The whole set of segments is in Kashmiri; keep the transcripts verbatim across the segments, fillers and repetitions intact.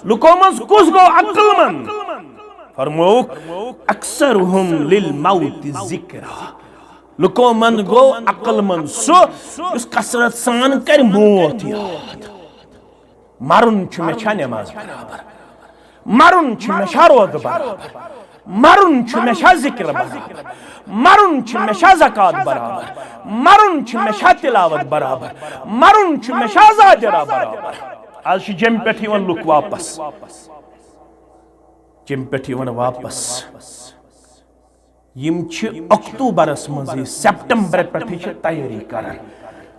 لُکو منٛز کُس گوٚو عقل مند؟ فرمووُکھ، "اکثرهم للموت ذکرا۔" لُکو منٛز گوٚو عقل مند سُہ یُس کثرت سان کرِ موت یاد۔ مرُن چھُ مےٚ چھا نماز برابر؟ مرُن چھُ مےٚ چھا روزٕ برابر؟ مرُن چھُ مےٚ چھا ذکر برابر؟ مرُن چھُ مےٚ چھا زکوٰۃ برابر؟ مرُن چھُ مےٚ چھا تلاوت برابر؟ مرُن چھُ مےٚ چھا زاجرہ برابر؟ آز چھِ جیٚمہِ پٮ۪ٹھ یِوان لُکھ واپس، جیٚمہِ پٮ۪ٹھ یِوان واپس۔ یِم چھِ اکتوبرس منٛزٕے، سپٹمبر پٮ۪ٹھٕے چھِ تیٲری کران۔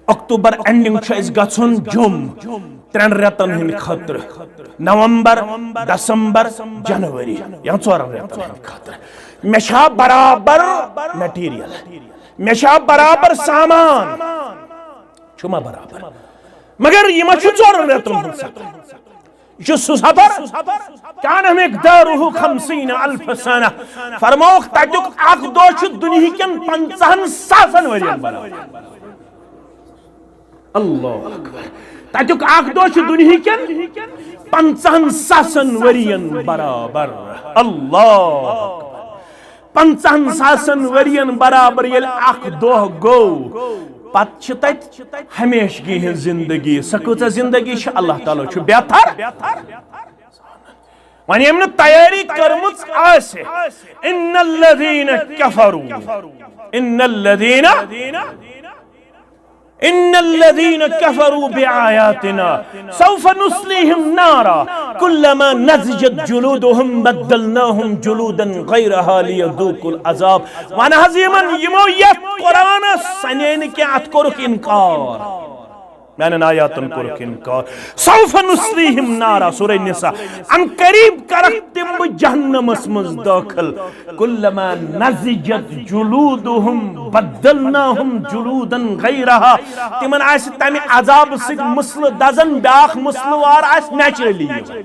اکتوبر اینڈنگ چھُ اَسہِ گژھُن جوٚم ترٛٮ۪ن رٮ۪تن ہٕنٛدِ خٲطرٕ، نومبر، دسمبر، جنوری، یا ژورن رٮ۪تن ہٕنٛدِ خٲطرٕ۔ مےٚ چھا برابر مٹیریل؟ مےٚ چھا برابر سامان؟ چھُ ما برابر؟ مگر یہِ ما چھُ ژورن رٮ۪تن ہُنٛد سفر؟ یہِ چھُ سُہ سفر، کان مقدارہ خمسین الف سنہ۔ فرمووُکھ، تتیُک اکھ دۄہ چھُ دُنہِکٮ۪ن پنژاہن ساسن ؤرین برابر۔ اللہ اکبر۔ تتیُک اکھ دۄہ چھُ دُنہِکٮ۪ن پنژاہن ساسن ؤرین برابر۔ اللہ اکبر۔ پنژاہن ساسن ؤرین برابر ییٚلہِ اکھ دۄہ گوٚو، پتہٕ چھِ تتہِ ہمیشگی ہٕنٛز زندگی۔ سۄ کۭژاہ زندگی چھِ؟ اللہ تعالیٰ چھُ بہتر۔ وۄنۍ ییٚمۍ نہٕ تیٲری کٔرمٕژ آسہِ، ان الذین کفروا، ان الذین، ان الذین کفروا بآیاتنا سوف نصلیہم نارا کلما نضجت جلودہم بدلناہم جلودا غیرہا لیذوقوا العذاب۔ وَن حظ یِمن، یِمو یتھ قرآنس سنے نہٕ کینٛہہ، اتھ کوٚرُکھ انکار۔ میانٮ۪ن آیاتن کوٚرُکھ انکار۔ سوف نصلیہم نارا، سورہ نساء، ان قریب کرکھ تِم بہٕ جہنمس منٛز دٲخل۔ کلما نضجت جلودہم بدلناہم جلودا غیرہا۔ تِمن آسہِ تمہِ عذابہٕ سۭتۍ مسلہٕ دزان، بیاکھ مسلہٕ وار آسہِ نیچرلی یِوان۔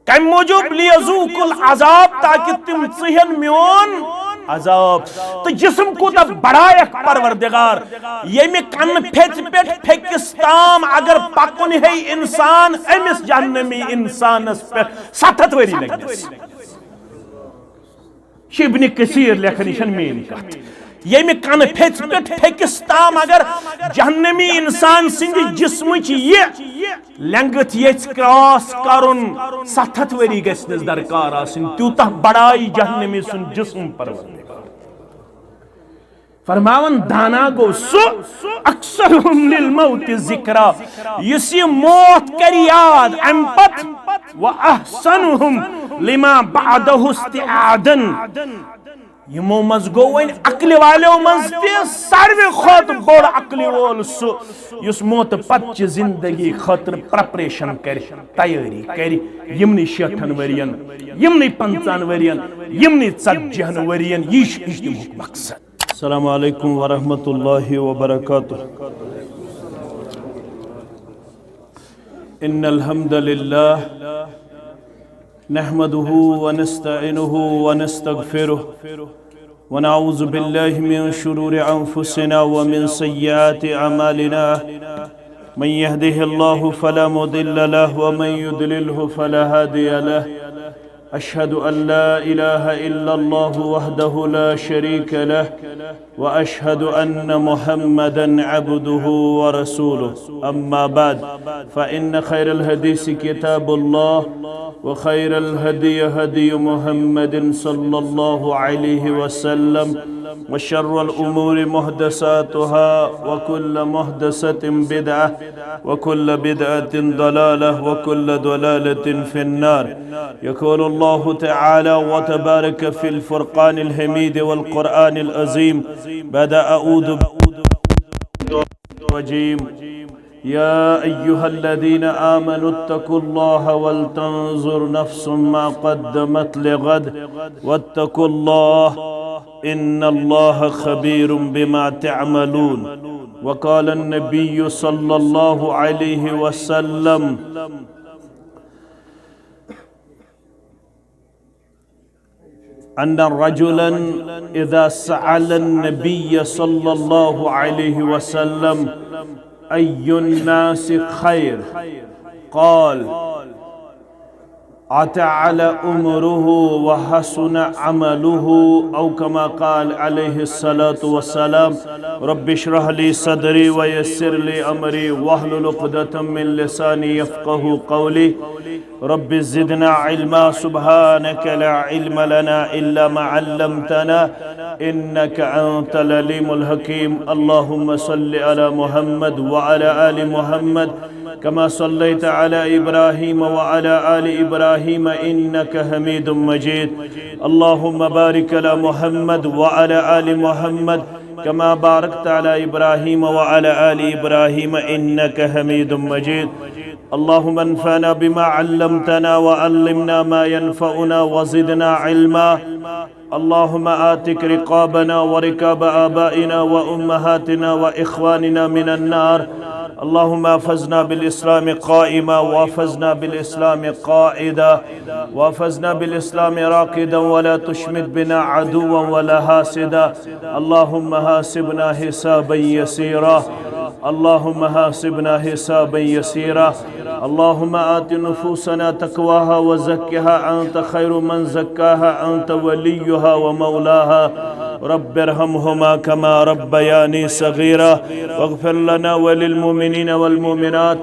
کمہِ موٗجوٗب؟ لیذوقوا العذاب، تاکہ تِم ژٕہن میون عذاب۔ تہٕ جسم کوٗتاہ بڑایکھ پروردگار، ییٚمہِ کنہٕ پھیژِ پٮ۪ٹھ پھیٚکِس تام اگر پکُن ہے انسان، أمِس جہنمی انسانس پٮ۪ٹھ ستھ ہتھ ؤری لگنس۔ چھِ ابن کثیر لیکھان، یہِ چھَنہٕ میٛٲنۍ کتھ۔ ییٚمہِ کنہٕ پھیژِ پٮ۪ٹھ پھیٚکِس تام اگر جہنمی انسان سٕنٛدِ جسمٕچ یہِ لینگتھ یژھِ کراس کرُن، ستھ ہتھ ؤری گژھِ نس درکار آسٕنۍ، تیوٗتاہ بڑایہِ جہنمی سُنٛد جسم پروردگار۔ فرماوان، دانا گوٚو سُہ، اکثرہم للموت ذکرا، یُس یہِ موت کرِ یاد امہِ پتہٕ، و احسنہم لما بعدہ استعدادا۔ یِمو منٛز گوٚو وۄنۍ عقلہِ والیو منٛز تہِ ساروی کھۄتہٕ بوٚڑ عقلہِ وول سُہ، یُس موتہٕ پتہٕ چہِ زندگی خٲطرٕ پریپریشن کرِ، تیٲری کرِ، یِمنٕے شیٹھن ؤرین، یِمنٕے پنژاہن ؤرین، یِمنٕے ژتجی ہن ؤرین۔ یہِ چھُ اجتماعُک مقصد۔ السلام علیکم ورحمۃ اللہ وبرکاتہ۔ ان الحمد للہ، نحمده ونستعينه ونستغفره، ونعوذ بالله من شرور أنفسنا ومن سيئات أعمالنا. من يهده الله فلا مضل له، ومن يضلله فلا هادي له. أشهد أن لا إله إلا الله وحده لا شريك له، وأشهد أن محمدا عبده ورسوله. أما بعد، فإن خير الحديث كتاب الله، وخير الهدي هدي محمد صلى الله عليه وسلم، وشر الأمور محدثاتها، وكل محدثة بدعة، وكل بدعة ضلالة، وكل ضلالة في النار. يقول الله تعالى وتبارك في الفرقان الحميد والقرآن العظيم بعد أعوذ بالله من الشيطان الرجيم. يا أيها الذين آمنوا اتقوا الله ولتنظر نفس ما قدمت لغد واتقوا الله إن الله خبير بما تعملون. وقال النبي صلى الله عليه وسلم، أن رجلا إذا سأل النبي صلى الله عليه وسلم أي الناس خير، قال: أتعلى أمره وحسن عمله، أو كما قال عليه الصلاة والسلام. رب اشرح لي صدري ويسر لي أمري واحلل عقدة من لساني يفقه قولي. رب زدنا علما، سبحانك لا علم لنا إلا ما علمتنا، إنك أنت العليم الحكيم. اللهم صل على محمد وعلى آل محمد، كما صليت على إبراهيم وعلى آل إبراهيم إنك حميد مجيد. اللهم بارك على محمد وعلى آل محمد، كما باركت على إبراهيم وعلى آل إبراهيم إنك حميد مجيد. اللهم انفعنا بما علمتنا وعلمنا ما ينفعنا وزدنا علما. اللهم آتك رقابنا ورقاب آبائنا وأمهاتنا وإخواننا من النار. اللهم احفظنا بالإسلام قائما، واحفظنا بالإسلام قائدا، واحفظنا بالإسلام راقدا، ولا تشمت بنا عدوا ولا حاسدا. اللهم حاسبنا حسابا يسيرا. اللهم حاسبنا حسابا يسيرا. اللهم آت نفوسنا تقواها وزكها أنت خير من زكاها أنت وليها ومولاها. رب ارحمهما كما ربياني صغيرا. واغفر لنا وللمؤمنين والمؤمنات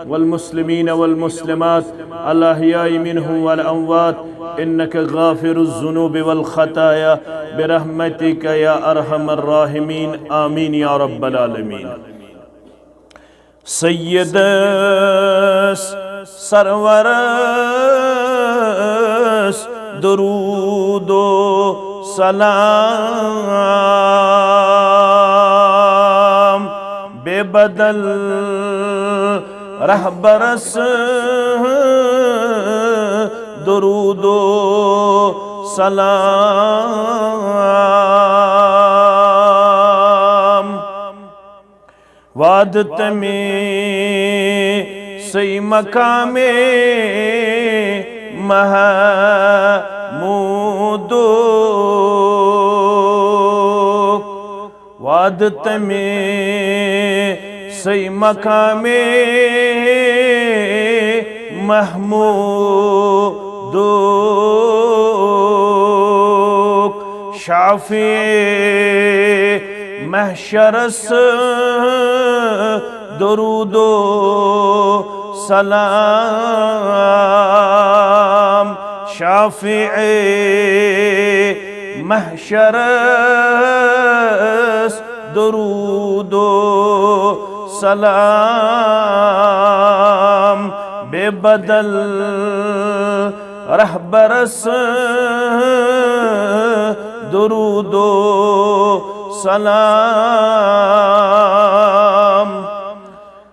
والمسلمين والمسلمات الأحياء منهم والأموات، إنك غافر الذنوب والخطايا، برحمتك يا أرحم الراحمين. آمين يا رب العالمين. سیدس سرورس درود و سلام، بے بدل رہبرس درود و سلام۔ وعد تمی سی مقام محمود، وعد تمی سی مقام محمود، شافع محشرس درود و سلام، شافع محشرس درود و سلام، بے بدل رہبرس درود و سلام۔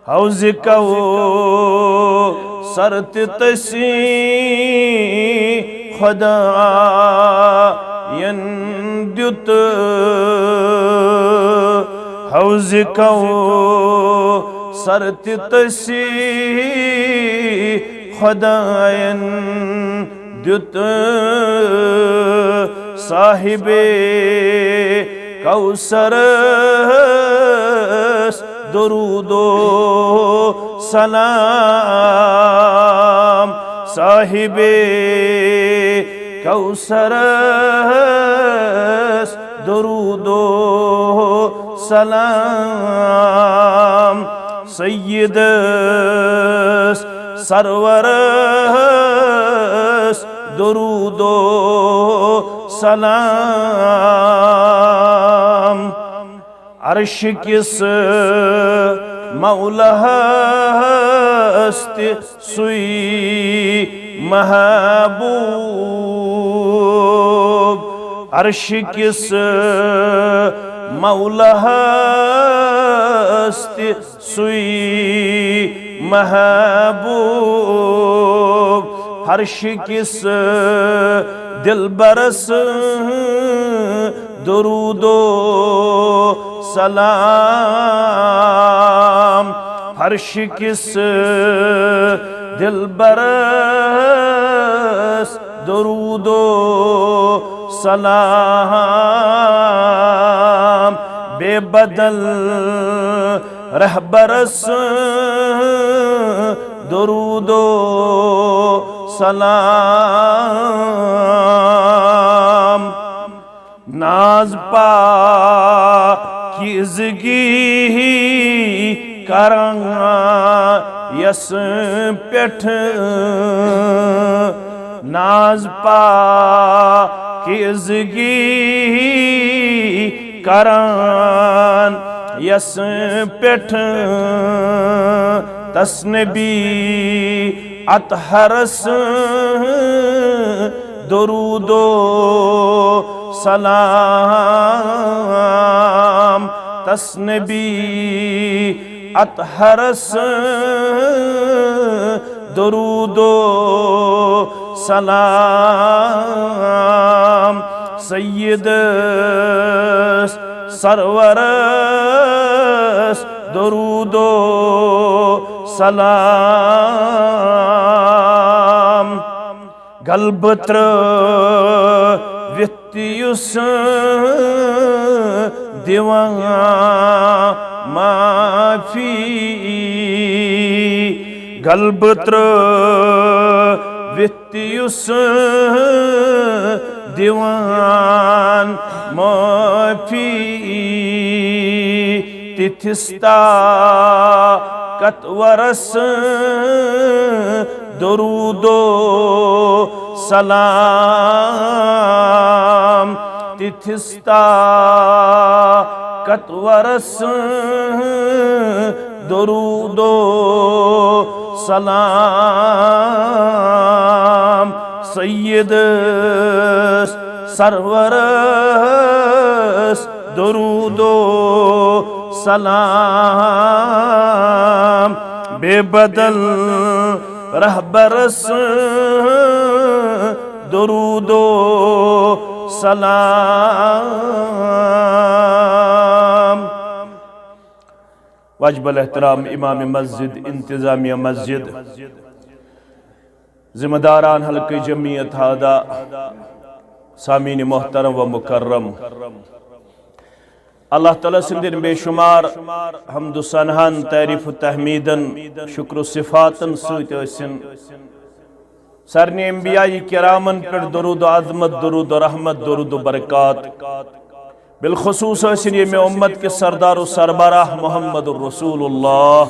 حوض کوثر تہ تسی خداین دیت، حوض کوثر تہ تسی خداین دیت، صاحب کوثرس درود و سلام، صاحب کوثرس درود و سلام، سیدس سرورس درود و سلام۔ عرش کس مولاہس تہ سُے محبوب، عرش کس مولاہس تہ سُے محبوب، فرش کس دلبرس درود و سلام، فرش کس دلبرس درود و سلام، بے بدل رہبرس درود و سلام۔ ناز پاکیزگی کران یس پٮ۪ٹھ، ناز پاکیزگی کران یس پٮ۪ٹھ، تس نبی اطہرس درود و سلام، تس نبی اطہرس درود و سلام، سیدس سرورس درود و سلام۔ غلبہٕ ترٲوِتھ تہِ یُس دِوان معافی، غلبہٕ ترٲوِتھ تہِ یُس دِوان معافی، تِتھِس طاقتورس درود و سلام، تِتھِس طاقتورس درود و سلام، سیدس سرورس درود و سلام، بے بدل رہبرس درود و سلام۔ واجب الاحترام امام مسجد، انتظامیہ مسجد، ذمہ داران حلقہ جمعیت ہادہ، سامعین محترم و مکرم، اللہ تعالیٰ سٕنٛدٮ۪ن بے شمار حمد و ثناہن، تعریف و تحمیدن، شکر و صفاتن سۭتۍ ٲسِن سارنٕے انبیاء کرامن پٮ۪ٹھ درود و عظمت، درود و رحمت، درود و برکات۔ بالخصوص ٲسِن ییٚمہِ امت کِس سردار و سربراہ محمد رسول اللہ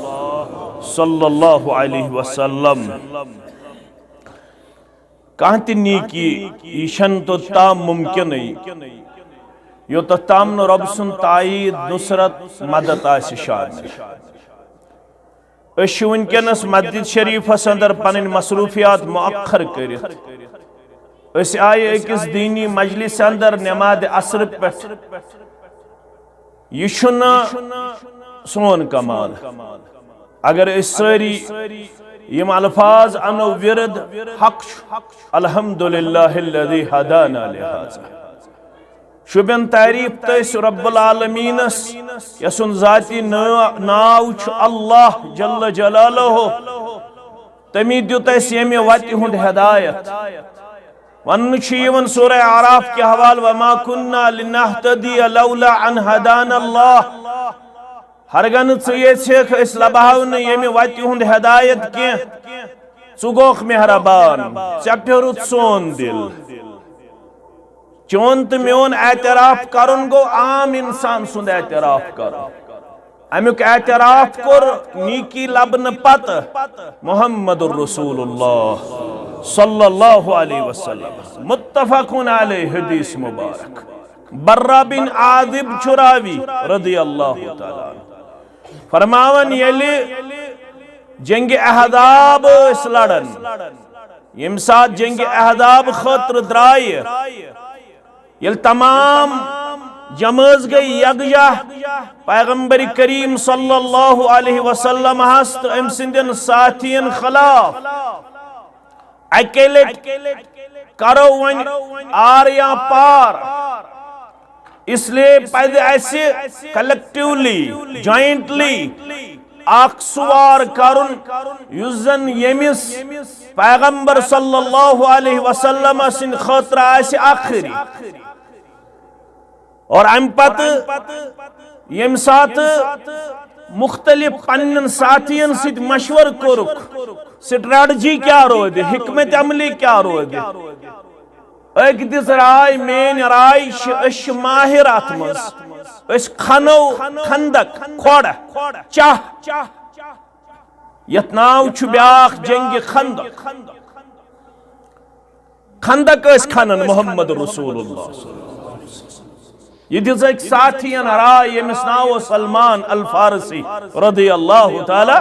صلی اللہ علیہ وسلم۔ کانٛہہ تہِ نیکی، یہِ چھَنہٕ توٚت تام مُمکِنٕے، یوٚتَتھ تام نہٕ رۄب سُنٛد تایید، نصرت، مدد آسہِ شامل۔ أسۍ چھِ وٕنکیٚنَس مسجد شریفَس اندر پنٕنۍ مصروفیات مؤخر کٔرِتھ۔ أسۍ آیہِ أکِس دینی مجلس اندر نماز عصر پٮ۪ٹھ۔ یہِ چھُنہٕ سون کمال۔ اگر أسۍ سٲری یِم الفاظ انو ورد، حق چھُ، الحمدللہ الذی ہدانا لہذا۔ شوبین تعریف تس رب العالمینس، یسُن ذاتی نا-، ناو چھُ اللہ جل جلالہ۔ تمی دیُت اسہِ ییٚمہِ وتہِ ہُنٛد ہدایت۔ وننہٕ چھُ یِوان سورہ اعراف کہِ حوالہٕ، "وما كنا لنهتدي لولا ان هدانا الله"۔ ہرگاہ نہٕ ژٕ یژھکھ أسۍ لبہو نہٕ ییٚمہِ وتہِ ہُنٛد ہدایت کینٛہہ۔ ژٕ گوکھ مہربان، ژےٚ پھیوٚرُتھ سون دل۔ چون تہٕ میون اعتراف کرُن گوٚو عام انسان سُنٛد اعتراف کرُن۔ امیُک اعتراف کوٚر نیکی لبنہٕ پتہٕ محمد رسول اللہ صلی اللہ علیہ وسلم۔ متفق علیہ حدیث مبارک۔ برہ بن عازب چھُ راوی رضی اللہ تعالیٰ عنہ۔ فرماوان، ییٚلہِ جنگ احزاب ٲسۍ لڑان، ییٚمہِ ساتہٕ جنگ احزاب خٲطرٕ درٛایہِ، ییٚلہِ تمام جمٲژ گٔے یکجاہ پیغمبر کریم صلی اللہ علیہ وسلم ہس تہٕ أمۍ سٕنٛدٮ۪ن ساتھین خلاف، اکے لٹہِ کرو وۄنۍ آر یا پار۔ اس لیے پزِ اسہِ کلیکٹیولی، جوائنٹلی اکھ سُہ وار کرُن، یُس زن ییٚمِس پیغمبر صلی اللہ علیہ وسلم سٕنٛدِ خٲطرٕ آسہِ ٲخری۔ اور امہِ پتہٕ ییٚمہِ ساتہٕ مختلف پننٮ۪ن ساتھین سۭتۍ مشورٕ کوٚرُکھ، سٹریٹجی کیٛاہ روزِ، حکمت عملی کیٛاہ روزِ۔ أکۍ دِژ راے، میٲنۍ راے چھِ، أسۍ چھِ ماہر اتھ منٛز، أسۍ کھنو خندق، کھۄڑ، چاہ، یتھ ناو چھُ بیاکھ جنگ خندق۔ خندق ٲسۍ کھنان محمد رسول اللہ۔ یہِ دِژ أکۍ ساتھین راے، ییٚمِس ناو اوس سلمان الفارسی رضی اللہ تعالی۔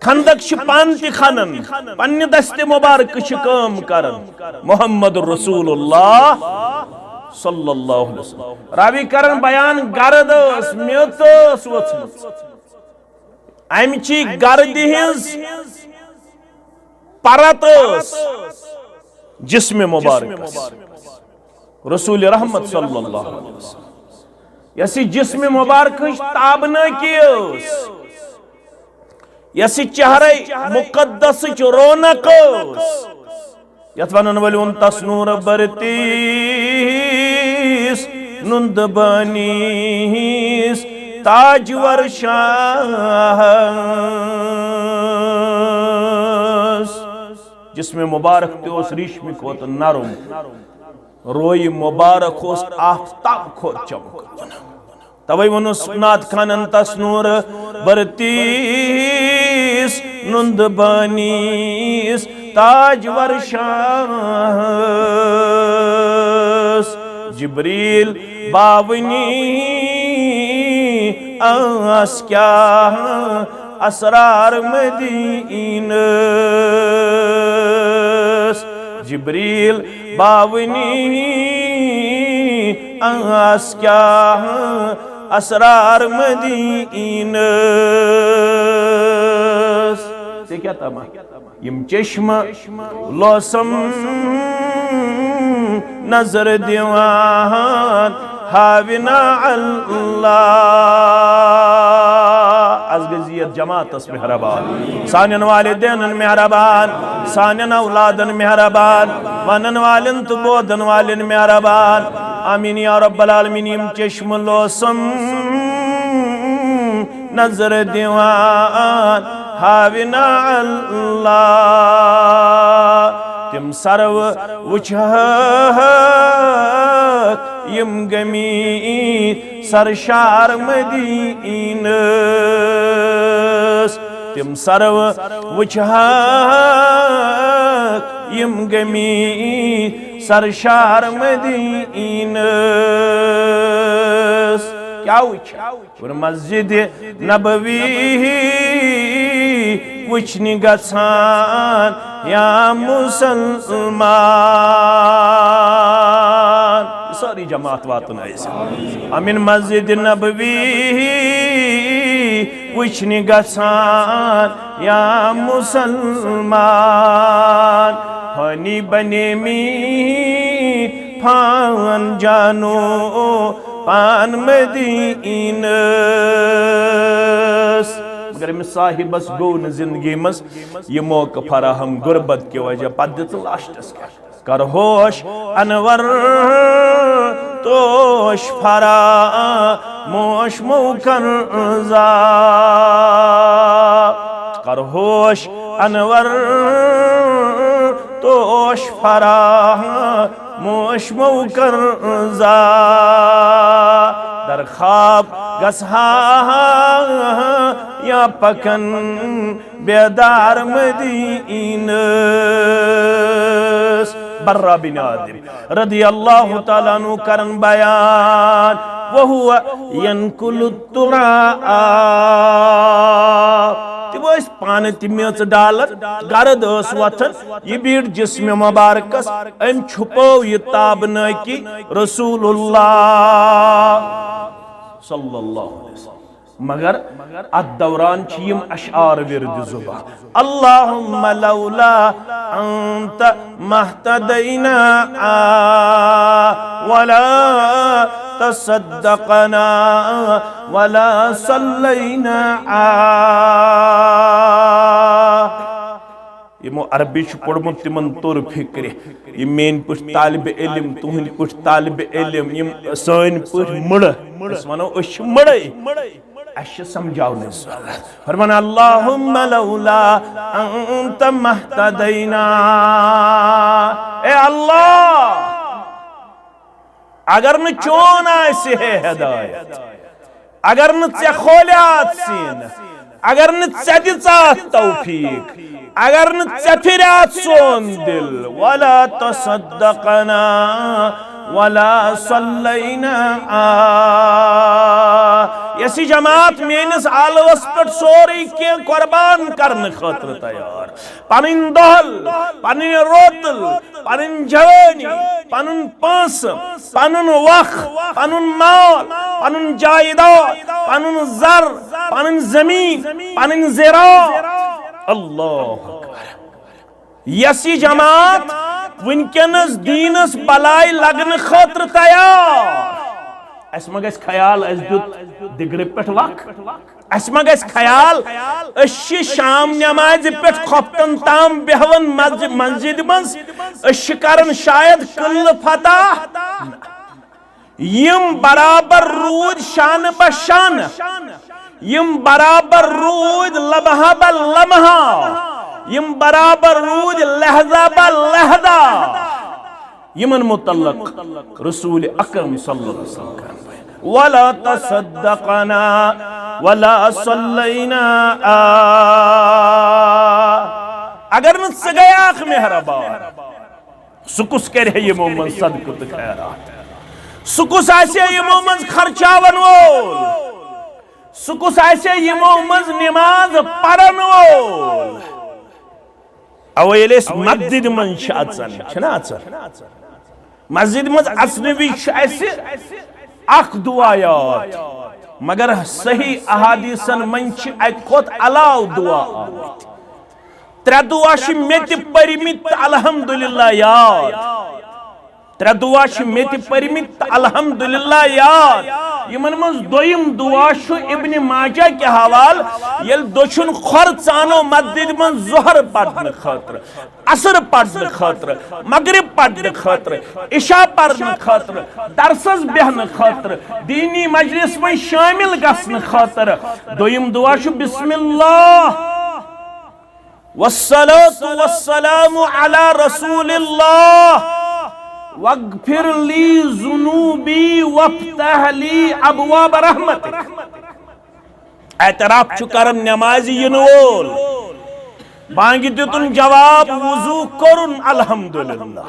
خندق چھِ پانہٕ تہِ کھنان، پننہِ دستِ مبارکہٕ چھِ کٲم کران۔ محمد رسول اللہ صلی اللہ علیہ وسلم۔ راوی کران بیان، گرد ٲس، میٚژ ٲس ؤژھمٕژ۔ امہِ چی گردِ ہٕنٛز پرت ٲس جسم مبارکس، رسول رحمت صلی اللہ علیہ وسلم۔ یۄس یہِ جسم مبارکٕچ تابنٲکی ٲس، یۄس یہِ چہرے مقدسٕچ رونق ٲس، یتھ ونن وٲلۍ ووٚن، تس نور برتیس نُند بٲنیس تاجور شاہس۔ جسم مبارک تہِ اوس ریشمہِ کھۄتہٕ نرم، روی مبارک اوس آفتاب کھۄتہٕ چمکان۔ توے ووٚنُس نعت خانن، تس نور برتیس نُند بٲنیس تاجور شاہس۔ جبریل باونی آس کیا اسرار مدینس۔ جبریل باونی آس کیا اسرار مدینس۔ ژےٚ کیٛاہ تما؟ یِم چشمہٕ لوسم نظر دِوان ہاونا اللہ۔ از گٔے زیٖٹھ جماعتس مہربان، سانٮ۪ن والدینن مہربان، سانٮ۪ن اولادن مہربان، ونن والٮ۪ن تہٕ بوزن والٮ۪ن مہربان۔ آمین یا رب العالمین۔ یِم چشمہٕ لوسم نظر دِوان ہاونا اللہ۔ تِم سرو وٕچھہکھ یِم گٔمٕتۍ سرشار مدینس۔ تِم سرو وٕچھہکھ یِم گٔمٕتۍ سرشار مدینس۔ کیٛاہ وٕچھ؟ اور مسجد نبوی وٕچھنہِ گژھان یا مسلمان۔ سٲری جماعت واتن ٲسۍ۔ امین مسجد نبوی وٕچھنہِ گژھان یا مسلمان۔ فانی بنے می فان جانو پان مدینس۔ مگر أمِس صاحبس گوٚو نہٕ زندگی منٛز یہِ موقعہٕ فراہم غربت کہِ وجہ، پتہٕ دِژ لاسٹس کیٛاہ؟ کر ہوش انور توش فراموش مو کر زا۔ کر ہوش انور توش فراموش مو کر زا۔ در خواب گژھہا یا پکن بیدار مدینس۔ برا بن عازب رضی اللہ تعالیٰ عنہ کرن بیان، وہو ینقل التراب۔ تِم ٲسۍ پانہٕ تہِ میٚژ ڈالان، گرد ٲس وۄتھان، یہِ بیٖٹھ جسم مبارکس، أمۍ چھُپٲو یہِ تابنٲکی رسول اللہ صلی اللہ علیہ وسلم۔ مگر اتھ دوران چھِ یِم اشعار ورد زبان، اللہم لولا انت مہتدینا ولا تصدقنا ولا صلینا۔ یِمو عربی چھُ پوٚرمُت، تِمن توٚر فکرِ، یِم میٲنۍ پٲٹھۍ طالب علم، تُہنٛدۍ پٲٹھۍ طالب علم، یِم سٲنۍ پٲٹھۍ مٕڑٕ، أسۍ ونو أسۍ چھِ مٕڑے۔ اَسہِ چھِ سمجھاونٕچ ضروٗرت۔ فرمان، اللہم لولا انت مہتدینا۔ اے اللہ، اگر نہٕ چون آسہِ ہے ہدایت، اگر نہٕ ژےٚ کھولیاتھ سیٖنہٕ، اگر نہٕ ژےٚ دِژاتھ توفیٖق، اگر نہٕ ژےٚ پھِریاتھ سون دِل، ولا تصدقنا ولا صلینا۔ آ، یۄس یہِ جماعت میٲنِس آلوَس پٮ۪ٹھ سورُے کینٛہہ قربان کرنہٕ خٲطرٕ تیار، پنٕنۍ دۄہل، پنٕنۍ روتل، پنٕنۍ جوٲنی، پنُن پونٛسہٕ، پنُن وق، پنُن مال، پنُن جائیداد، پنُن زر، پنٕنۍ زمین، پنٕنۍ زراعت۔ اللہ اکبر۔ یۄس یہِ جماعت وٕنکیٚنس دیٖنس بلاے لگنہٕ خٲطرٕ تیار، اَسہِ ما گژھِ خیال اَسہِ دیُت دِگرٕ پٮ۪ٹھ وق؟ اَسہِ ما گژھِ خیال أسۍ چھِ شام نمازِ پٮ۪ٹھ خۄفتن تام بیہوان مسجد، مسجدِ منٛز، أسۍ چھِ کران شاید قلعہٕ فتح؟ یِم برابر روٗدۍ شانہٕ بہ شانہٕ، یِم برابر روٗدۍ لمحہ بہ لمحہ، یِم برابر روٗدۍ لحظہ بہ لحظہ، یِمن متعلق رسول اکرم صلی اللہ علیہ وسلم کرن بیان۔ ولا تصدقنا ولا صلینا۔ آ، اگر نہٕ ژٕ گٔیاکھ مہربان، سُہ کُس کرِ ہے یِمو منٛز صدقہٕ تہٕ خیرات؟ سُہ کُس آسہِ ہے یِمو منٛز خرچاون وول؟ سُہ کُس آسہِ ہے یِمو منٛز نماز پرن وول؟ اَوَے ییٚلہِ أسۍ مسجدِ منٛز چھِ اَژان، چھِنہ اَژان؟ مسجدِ منٛز اَژنہٕ وِزِ چھُ اَسہِ اکھ دُعا یاد، مگر صحیح احادیثن منٛز چھِ اَتہِ کھۄتہٕ علاوٕ دُعا آمٕتۍ۔ ترٛےٚ دُعا چھِ مےٚ تہِ پٔرمٕتۍ تہٕ الحمدللہ یاد۔ ترٛےٚ دُعا چھِ مےٚ تہِ پٔرمٕتۍ تہٕ الحمدللہ یاد۔ یِمن منٛز دوٚیِم دُعا چھُ ابن ماجہ کہِ حوالہٕ، ییٚلہِ دٔچھُن کھۄر ژانو مسجدِ منٛز ظہر پرنہٕ خٲطرٕ، عصر پرنہٕ خٲطرٕ، مغرب پرنہٕ خٲطرٕ، عشاء پرنہٕ خٲطرٕ، درسس بیہنہٕ خٲطرٕ، دیٖنی مجلس منٛز شٲمِل گژھنہٕ خٲطرٕ۔ دوٚیِم دُعا چھُ بسم اللہ۔ والصلاة والسلام على رسول الله، واغفر لي ذنوبي وافتح لي أبواب رحمتك۔ اعتراف چھُ کران نمازِ یِنہٕ وول، بانگہِ دیُتُن جواب، وضو کوٚرُن، الحمدللہ۔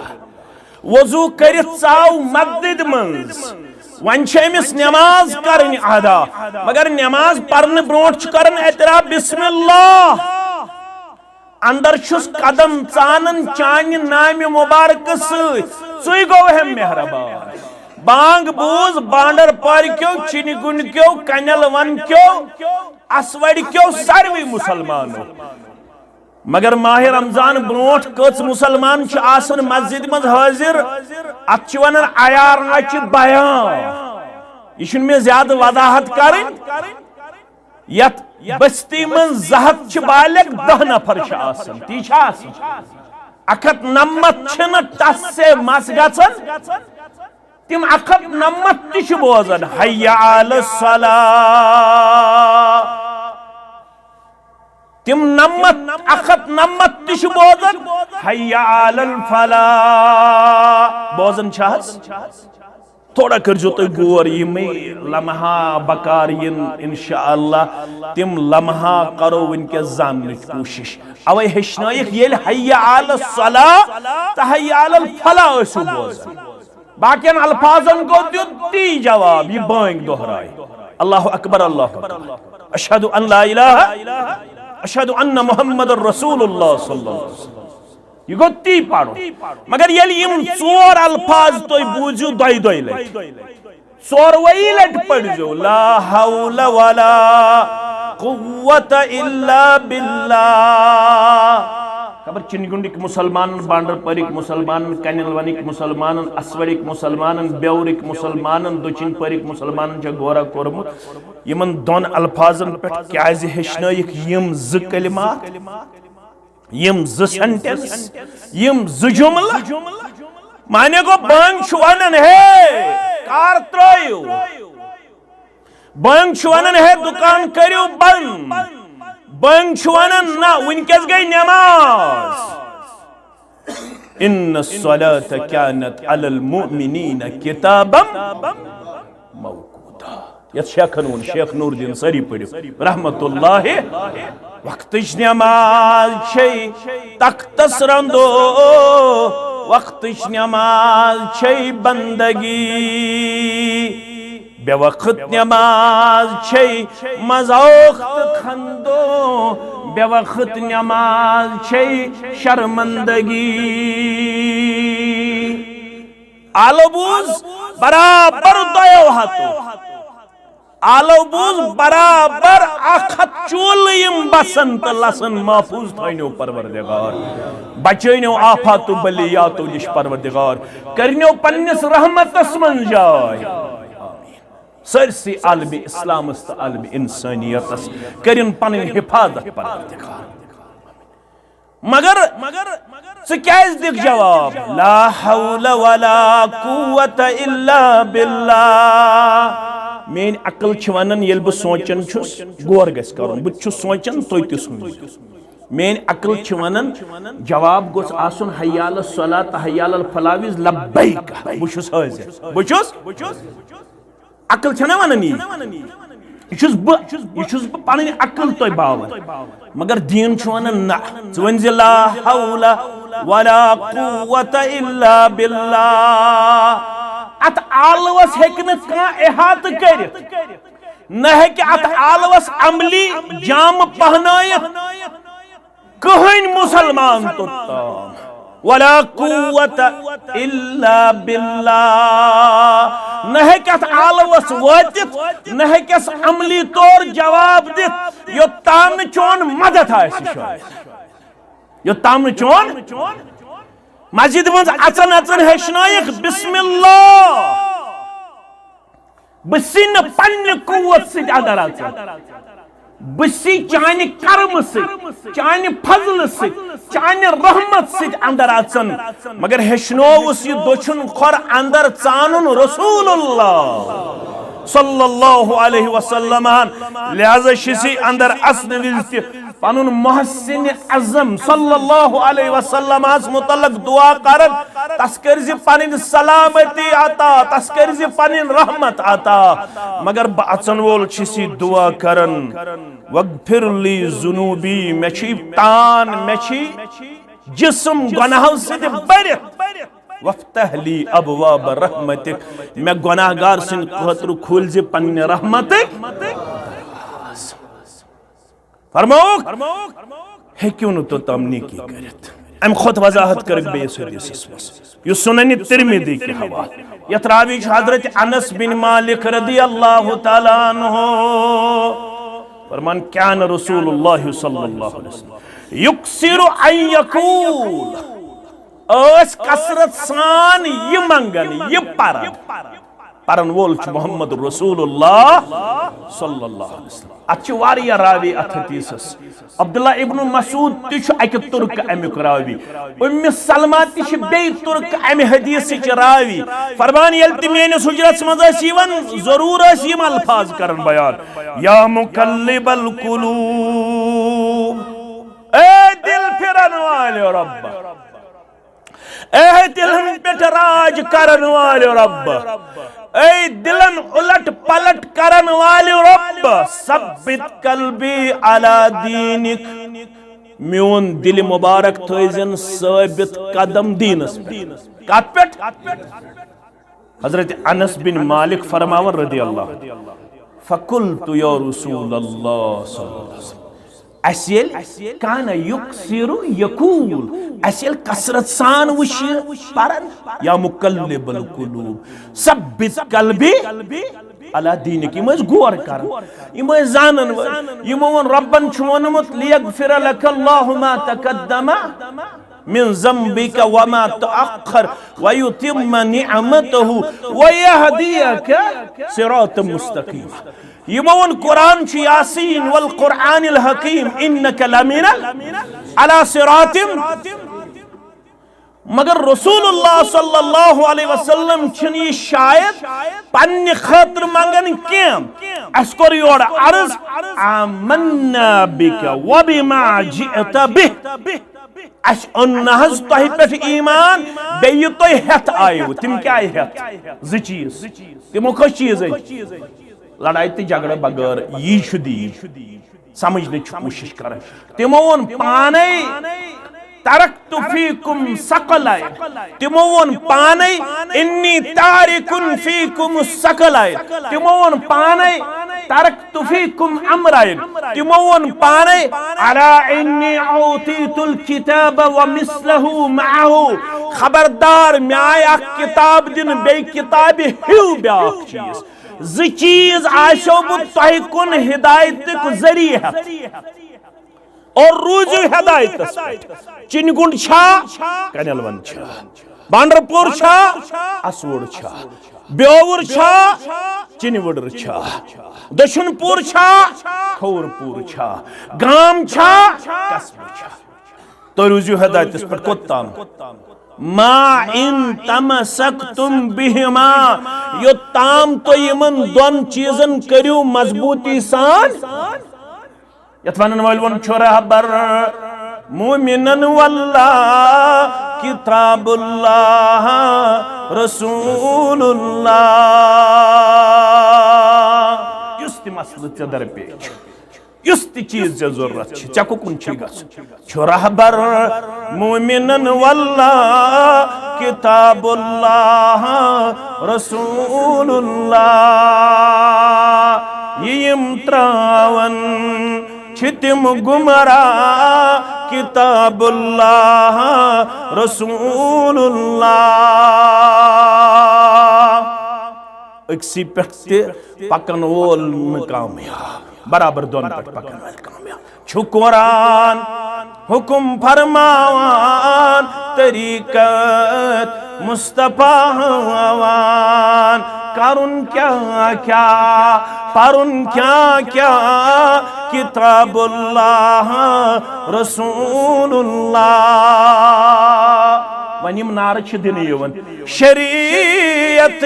وضو کٔرِتھ ژاو مسجدِ منٛز، وۄنۍ چھِ أمِس نماز کرٕنۍ ادا، مگر نماز پرنہٕ برونٛٹھ چھُ کران اعتراف، بسم اللہ۔ اندر چھُس قدم ژانان چانہِ نامہِ مبارکہٕ سۭتۍ، ژٕے گوٚو ہے مہربان۔ بانگ بوز بانڈر پارِ کیو، چِنہِ گُنڈ کیو، کنیل ون کیو، اسوڑ کیو، ساروٕے مسلمانو۔ مگر ماہِ رمضان برونٹھ کٔژ مسلمان چھِ آسان مسجد منٛز حٲضِر؟ اتھ چھِ ونان عیار نچہِ بیان۔ یہِ چھُنہٕ مےٚ زیادٕ وضاحت کرٕنۍ۔ یتھ بستی منٛز زٕ ہتھ چھِ بالغ، دہ نفر چھِ آسان، تی چھا آسان؟ اکھ ہتھ نمتھ چھِنہٕ ٹس سے مس گژھان۔ تِم اکھ ہتھ نمتھ تہِ چھِ بوزان، حی علی الصلاۃ۔ تِم نمتھ، اکھ ہتھ نمتھ تہِ چھِ بوزان، حی علی الفلاح۔ بوزان چھا حظ؟ تھوڑا کٔرزیو تُہۍ غور، یِمے لمحہ بکار یِن، انشاءاللہ تِم لمحہ کرو وٕنکیٚس زاننٕچ کوٗشش۔ اوے ہیٚچھنٲیِکھ، ییٚلہِ حی علی الصلاۃ تہٕ حی علی الفلاح ٲسِو بوزان، باقین الفاظن گوٚو دیُن تی جواب، یہِ بٲنگ دۄہراے، اللہ اکبر، اللہ اکبر، اشہد ان لا الہ، اشہد ان محمد رسول اللہ صلی اللہ علیہ وسلم۔ یہِ گوٚو تی پرُن۔ مگر ییٚلہِ یِم ژور الفاظ تُہۍ بوٗزِو دۄیہِ دۄیہِ لٹہِ، ژوروٕے لٹہِ پٔرزیو، لا حول ولا قوت الا باللہ۔ خبر چِنگُنڈٕکۍ مسلمانن، بانڈر پورِکۍ مسلمانن، کنیل ونٕکۍ مسلمانن، اسوڑٕکۍ مسلمانن، بیورٕکۍ مسلمانن، دٔچھِنۍ پورِکۍ مسلمانن چھا غورا کوٚرمُت؟ یِمن دۄن الفاظن پٮ۪ٹھ کیازِ ہیٚچھنٲیِکھ یِم زٕ کلمات؟ یِم زٕ سینٹنس، یِم زٕ جملہٕ، معنی گوٚو بانگ چھُ ونان، ہے، کار ترٲیِو۔ بنگ چھُ ونان، ہے، دکان کٔرِو بند۔ بنگ چھُ ونان، نہ، وٕنکیٚس گٔے نماز۔ ان الصلاة كانت على المؤمنين كتابا موقوتا۔ یتھ شیخن ووٚن، شیخ نور الدین سٲری پٔرِو، رحمت اللہ۔ وقتٕچ نماز چھے تختس رندو، وقتٕچ نماز چھے بندگی۔ بے وقت نماز چھے مذاق تہٕ خندو، بے وقت نماز چھے شرمندگی۔ آلو بوز برابر دۄیو ہتو۔ آلو بوز برابر اکھ ہتھ چولہٕ یِم بسن تہٕ لسن محفوظ تھٲینو پروردگار۔ بچٲینو آفاتو بلیاتو نِش پروردگار۔ کرنو پننِس رحمتس منٛز جاے۔ سٲرسٕے عالمِ اسلامس تہٕ عالمِ انسانیتس کٔرِن پنٕنۍ حفاظت پروردگار۔ مگر ژٕ کیازِ دِکھ جواب؟ لا حول ولا قوة الا باللہ۔ میٲنۍ عقل چھِ ونان، ییٚلہِ بہٕ سونچان چھُس، غور گژھِ کرُن، بہٕ تہِ چھُس سونچان، تُہۍ تہِ سوٗنچِو۔ میٲنۍ عقل چھِ ونان، جواب گوٚژھ آسُن، حی علی الصلاۃ، حی علی الفلاح، وِز لبیک، بہٕ چھُس حٲضِر، بہٕ چھُس۔ عقل چھنا ونان یی؟ یہِ چھُس بہٕ، یہِ چھُس بہٕ پنٕنۍ عقل تۄہہِ باوان۔ مگر دیٖن چھُ ونان نہ، ژٕ ؤنۍ زِ لا حول ولا قوة الا باللہ۔ اتھ آلوس ہیٚکہِ نہٕ کانٛہہ احاطہٕ کٔرِتھ، نہ ہیٚکہِ اتھ آلوس عملی جامہٕ پہنٲیِتھ۔ کٕہٕنۍ مسلمان توٚتام۔ ولا قوة الا باللہ۔ نہ ہیٚکہِ اتھ آلوس وٲتِتھ، نہ ہیٚکٮ۪س عملی طور جواب دِتھ، یوٚتام نہٕ چون مدد آسہِ شٲمِل۔ یوٚتام نہٕ چون مسجد منٛز اژن اژن ہیٚچھنٲیِکھ بسم اللہ۔ بہٕ چھُسٕے نہٕ پننہِ قوت سۭتۍ اندر اژان۔ بہٕ چھُسٕے چانہِ کرمہٕ سۭتۍ، چانہِ فضلہٕ سۭتۍ، چانہِ رحمت سۭتۍ اندر اژان۔ مگر ہیٚچھنووُس یہِ دٔچھُن کھۄر اندر ژانُن رسول اللہ صلی اللہ علیہ وسلم ہن۔ لہذا چھُسٕے اندر اژنہٕ وِزِ تہِ پنُن محسن اعظم صلی اللہ علیہ وسلم ہس متعلق دعا کران، تس کٔرزِ پنٕنۍ سلامتی عطا، تس کٔرزِ پنٕنۍ رحمت عطا۔ مگر بہٕ اژن وول چھُس یہِ دعا کران، وغفر لی ذنوبی، مےٚ چھُ یہِ تان، مےٚ چھُ یہِ جسم گناہو سۭتۍ بٔرِتھ۔ وفتح لی ابواب رحمتک، مےٚ گناہگار سٕنٛدِ خٲطرٕ کھوٗلزِ پننہِ رحمتٕکۍ۔ فرمووُکھ، ہیٚکِو نہٕ توٚتام نیکی کٔرِتھ۔ اَمہِ کھۄتہٕ وضاحت کٔرٕکھ بیٚیِس حدیثس منٛز، یُس سنن ترمذی کہِ حوالہٕ، یتھ راوی چھُ حضرت انس بن مالک رضی اللہ تعالیٰ عنہ۔ فرمان، کان رسول اللہ صلی اللہ علیہ وسلم یکثر ان یقول، ٲسۍ کثرت سان یہِ منگان، یہِ پران۔ پرن وول چھُ محمد رسول اللہ صلی اللہ علیہ وسلم۔ اتھ چھِ واریاہ راوی اتھ حدیثس۔ عبداللہ ابن مسعود تہِ چھُ اکہِ تُرکہٕ امیُک راوی۔ ام سلمہ تہِ چھِ بیٚیہِ تُرکہٕ امہِ حدیثٕچ راوی۔ فرمان، ییٚلہِ تہِ میٲنِس حجرس منٛز ٲسۍ یِوان، ضروٗر ٲسۍ یِم الفاظ کران بیان، یا مقلب القلوب، اے دل پھرن والے رب، اے دلن پٮ۪ٹھ راج کرن والے رب، اے دلن الٹ پلٹ کرن والے رب، ثبت قلبی علی دینک، میون دل مبارک تھٲیزن ثٲبت قدم دیٖنس پٮ۪ٹھ۔ کتھ پٮ۪ٹھ؟ حضرت انس بن مالک فرماوان رضی اللہ، فقلت یا رسول اللہ صلی اللہ علیہ وسلم، اسہِ ییٚلہِ کان یکثر یقول، اسہِ ییٚلہِ کثرت سان وٕچھ یہِ پران، یا مقلب القلوب ثبت قلبی علی دینک، یِم ٲسۍ غور کران، یِم ٲسۍ زانن وٲلۍ، یِمو ووٚن، رۄبن چھُ ووٚنمُت، لیغفر لک اللہ ما تقدم من ذنبک وما تأخر ویتم نعمتہ ویہدیک صراطا مستقیما۔ یِمو ووٚن، قرآن چھُ یاسین والقرآن الحکیم انک لمن ال-، علی صراط۔ مگر رسول اللہ صلی اللہ علیہ وسلم چھنہٕ یہِ شاید پننہِ خٲطرٕ منگان کینٛہہ۔ اسہِ کوٚر یورٕ عرض، آمنا بک وبما جئت بہ۔ اسہِ اوٚن نہ حظ تۄہہِ پٮ۪ٹھ ایمان، بیٚیہِ یہِ تُہۍ ہٮ۪تھ آیِو۔ تِم کیٛاہ آیہِ ہٮ۪تھ؟ زٕ چیٖز۔ تِمو کٔژ چیٖز أنۍ؟ لڑایہِ تہٕ جھگڑٕ بغٲر۔ یی چھُ دیٖن۔ سمجھنٕچ کوٗشش کران۔ تِمو ووٚن پانے، ترکت فیکم ثقلین۔ تِمو ووٚن پانے، انی تارکن فیکم ثقلین۔ تِمو ووٚن پانے، ترکت فیکم امرین۔ تِمو ووٚن پانے، الا انی اعطیت الکتاب ومثلہ معہ۔ خبردار، مےٚ آیہِ اکھ کتاب دِنہٕ، بیٚیہِ کتابہِ ہیوٗ بیٛاکھ چیٖز۔ زٕ چیٖز آسیو بہٕ تۄہہِ کُن ہدایتُک ذٔریعہٕ ہٮ۪تھ۔ اور روٗزِو ہدایتس پٮ۪ٹھ۔ چِنہِ گُنٛڈ چھا؟ کنٮ۪ل ون چھا؟ بانڈر پوٗر چھا؟ اسوُڑ چھا؟ بیوُر چھا؟ چِنہِ وُڑر چھا؟ دٔچھُن پوٗر چھا؟ کھووُر پوٗر چھا؟ گام چھا؟ قصبہٕ چھا؟ تُہۍ روٗزِو ہدایتس پٮ۪ٹھ۔ کوٚت تام؟ ما ان تمسکتم بہما، یوٚت تام تُہۍ یِمن دۄن چیٖزن کٔرِو مضبوٗطی سان۔ یتھ ونن وٲلۍ ووٚن چھُ رہبر مومنن واللہ کتاب اللہ رسول اللہ۔ یُس تہِ مسلہٕ ژےٚ درپیش چھُ، یُس تہِ چیٖز ژےٚ ضروٗرت چھِ، ژےٚ کُکُن چھُے گژھُن؟ چھُ رہبر مومنن واللہ کتاب اللہ رسول اللہ۔ یہِ یِم تراون چھِ تِم گمراہ کتاب اللہ رسول اللہ۔ أکسٕے پٮ۪ٹھ تہِ پکن وول نہٕ کامیاب، برابر دۄن پٮ۪ٹھ پکن وٲلۍ کامیاب۔ چھُ قرآن حکم فرماوان، طریقت مصطفیٰ ہاوان۔ کرُن کیٛاہ کیٛاہ، پرُن کیٛاہ کیٛاہ، کتاب اللہ رسول اللہ۔ وۄنۍ یِم نعرٕ چھِ دِنہٕ یِوان، شریعت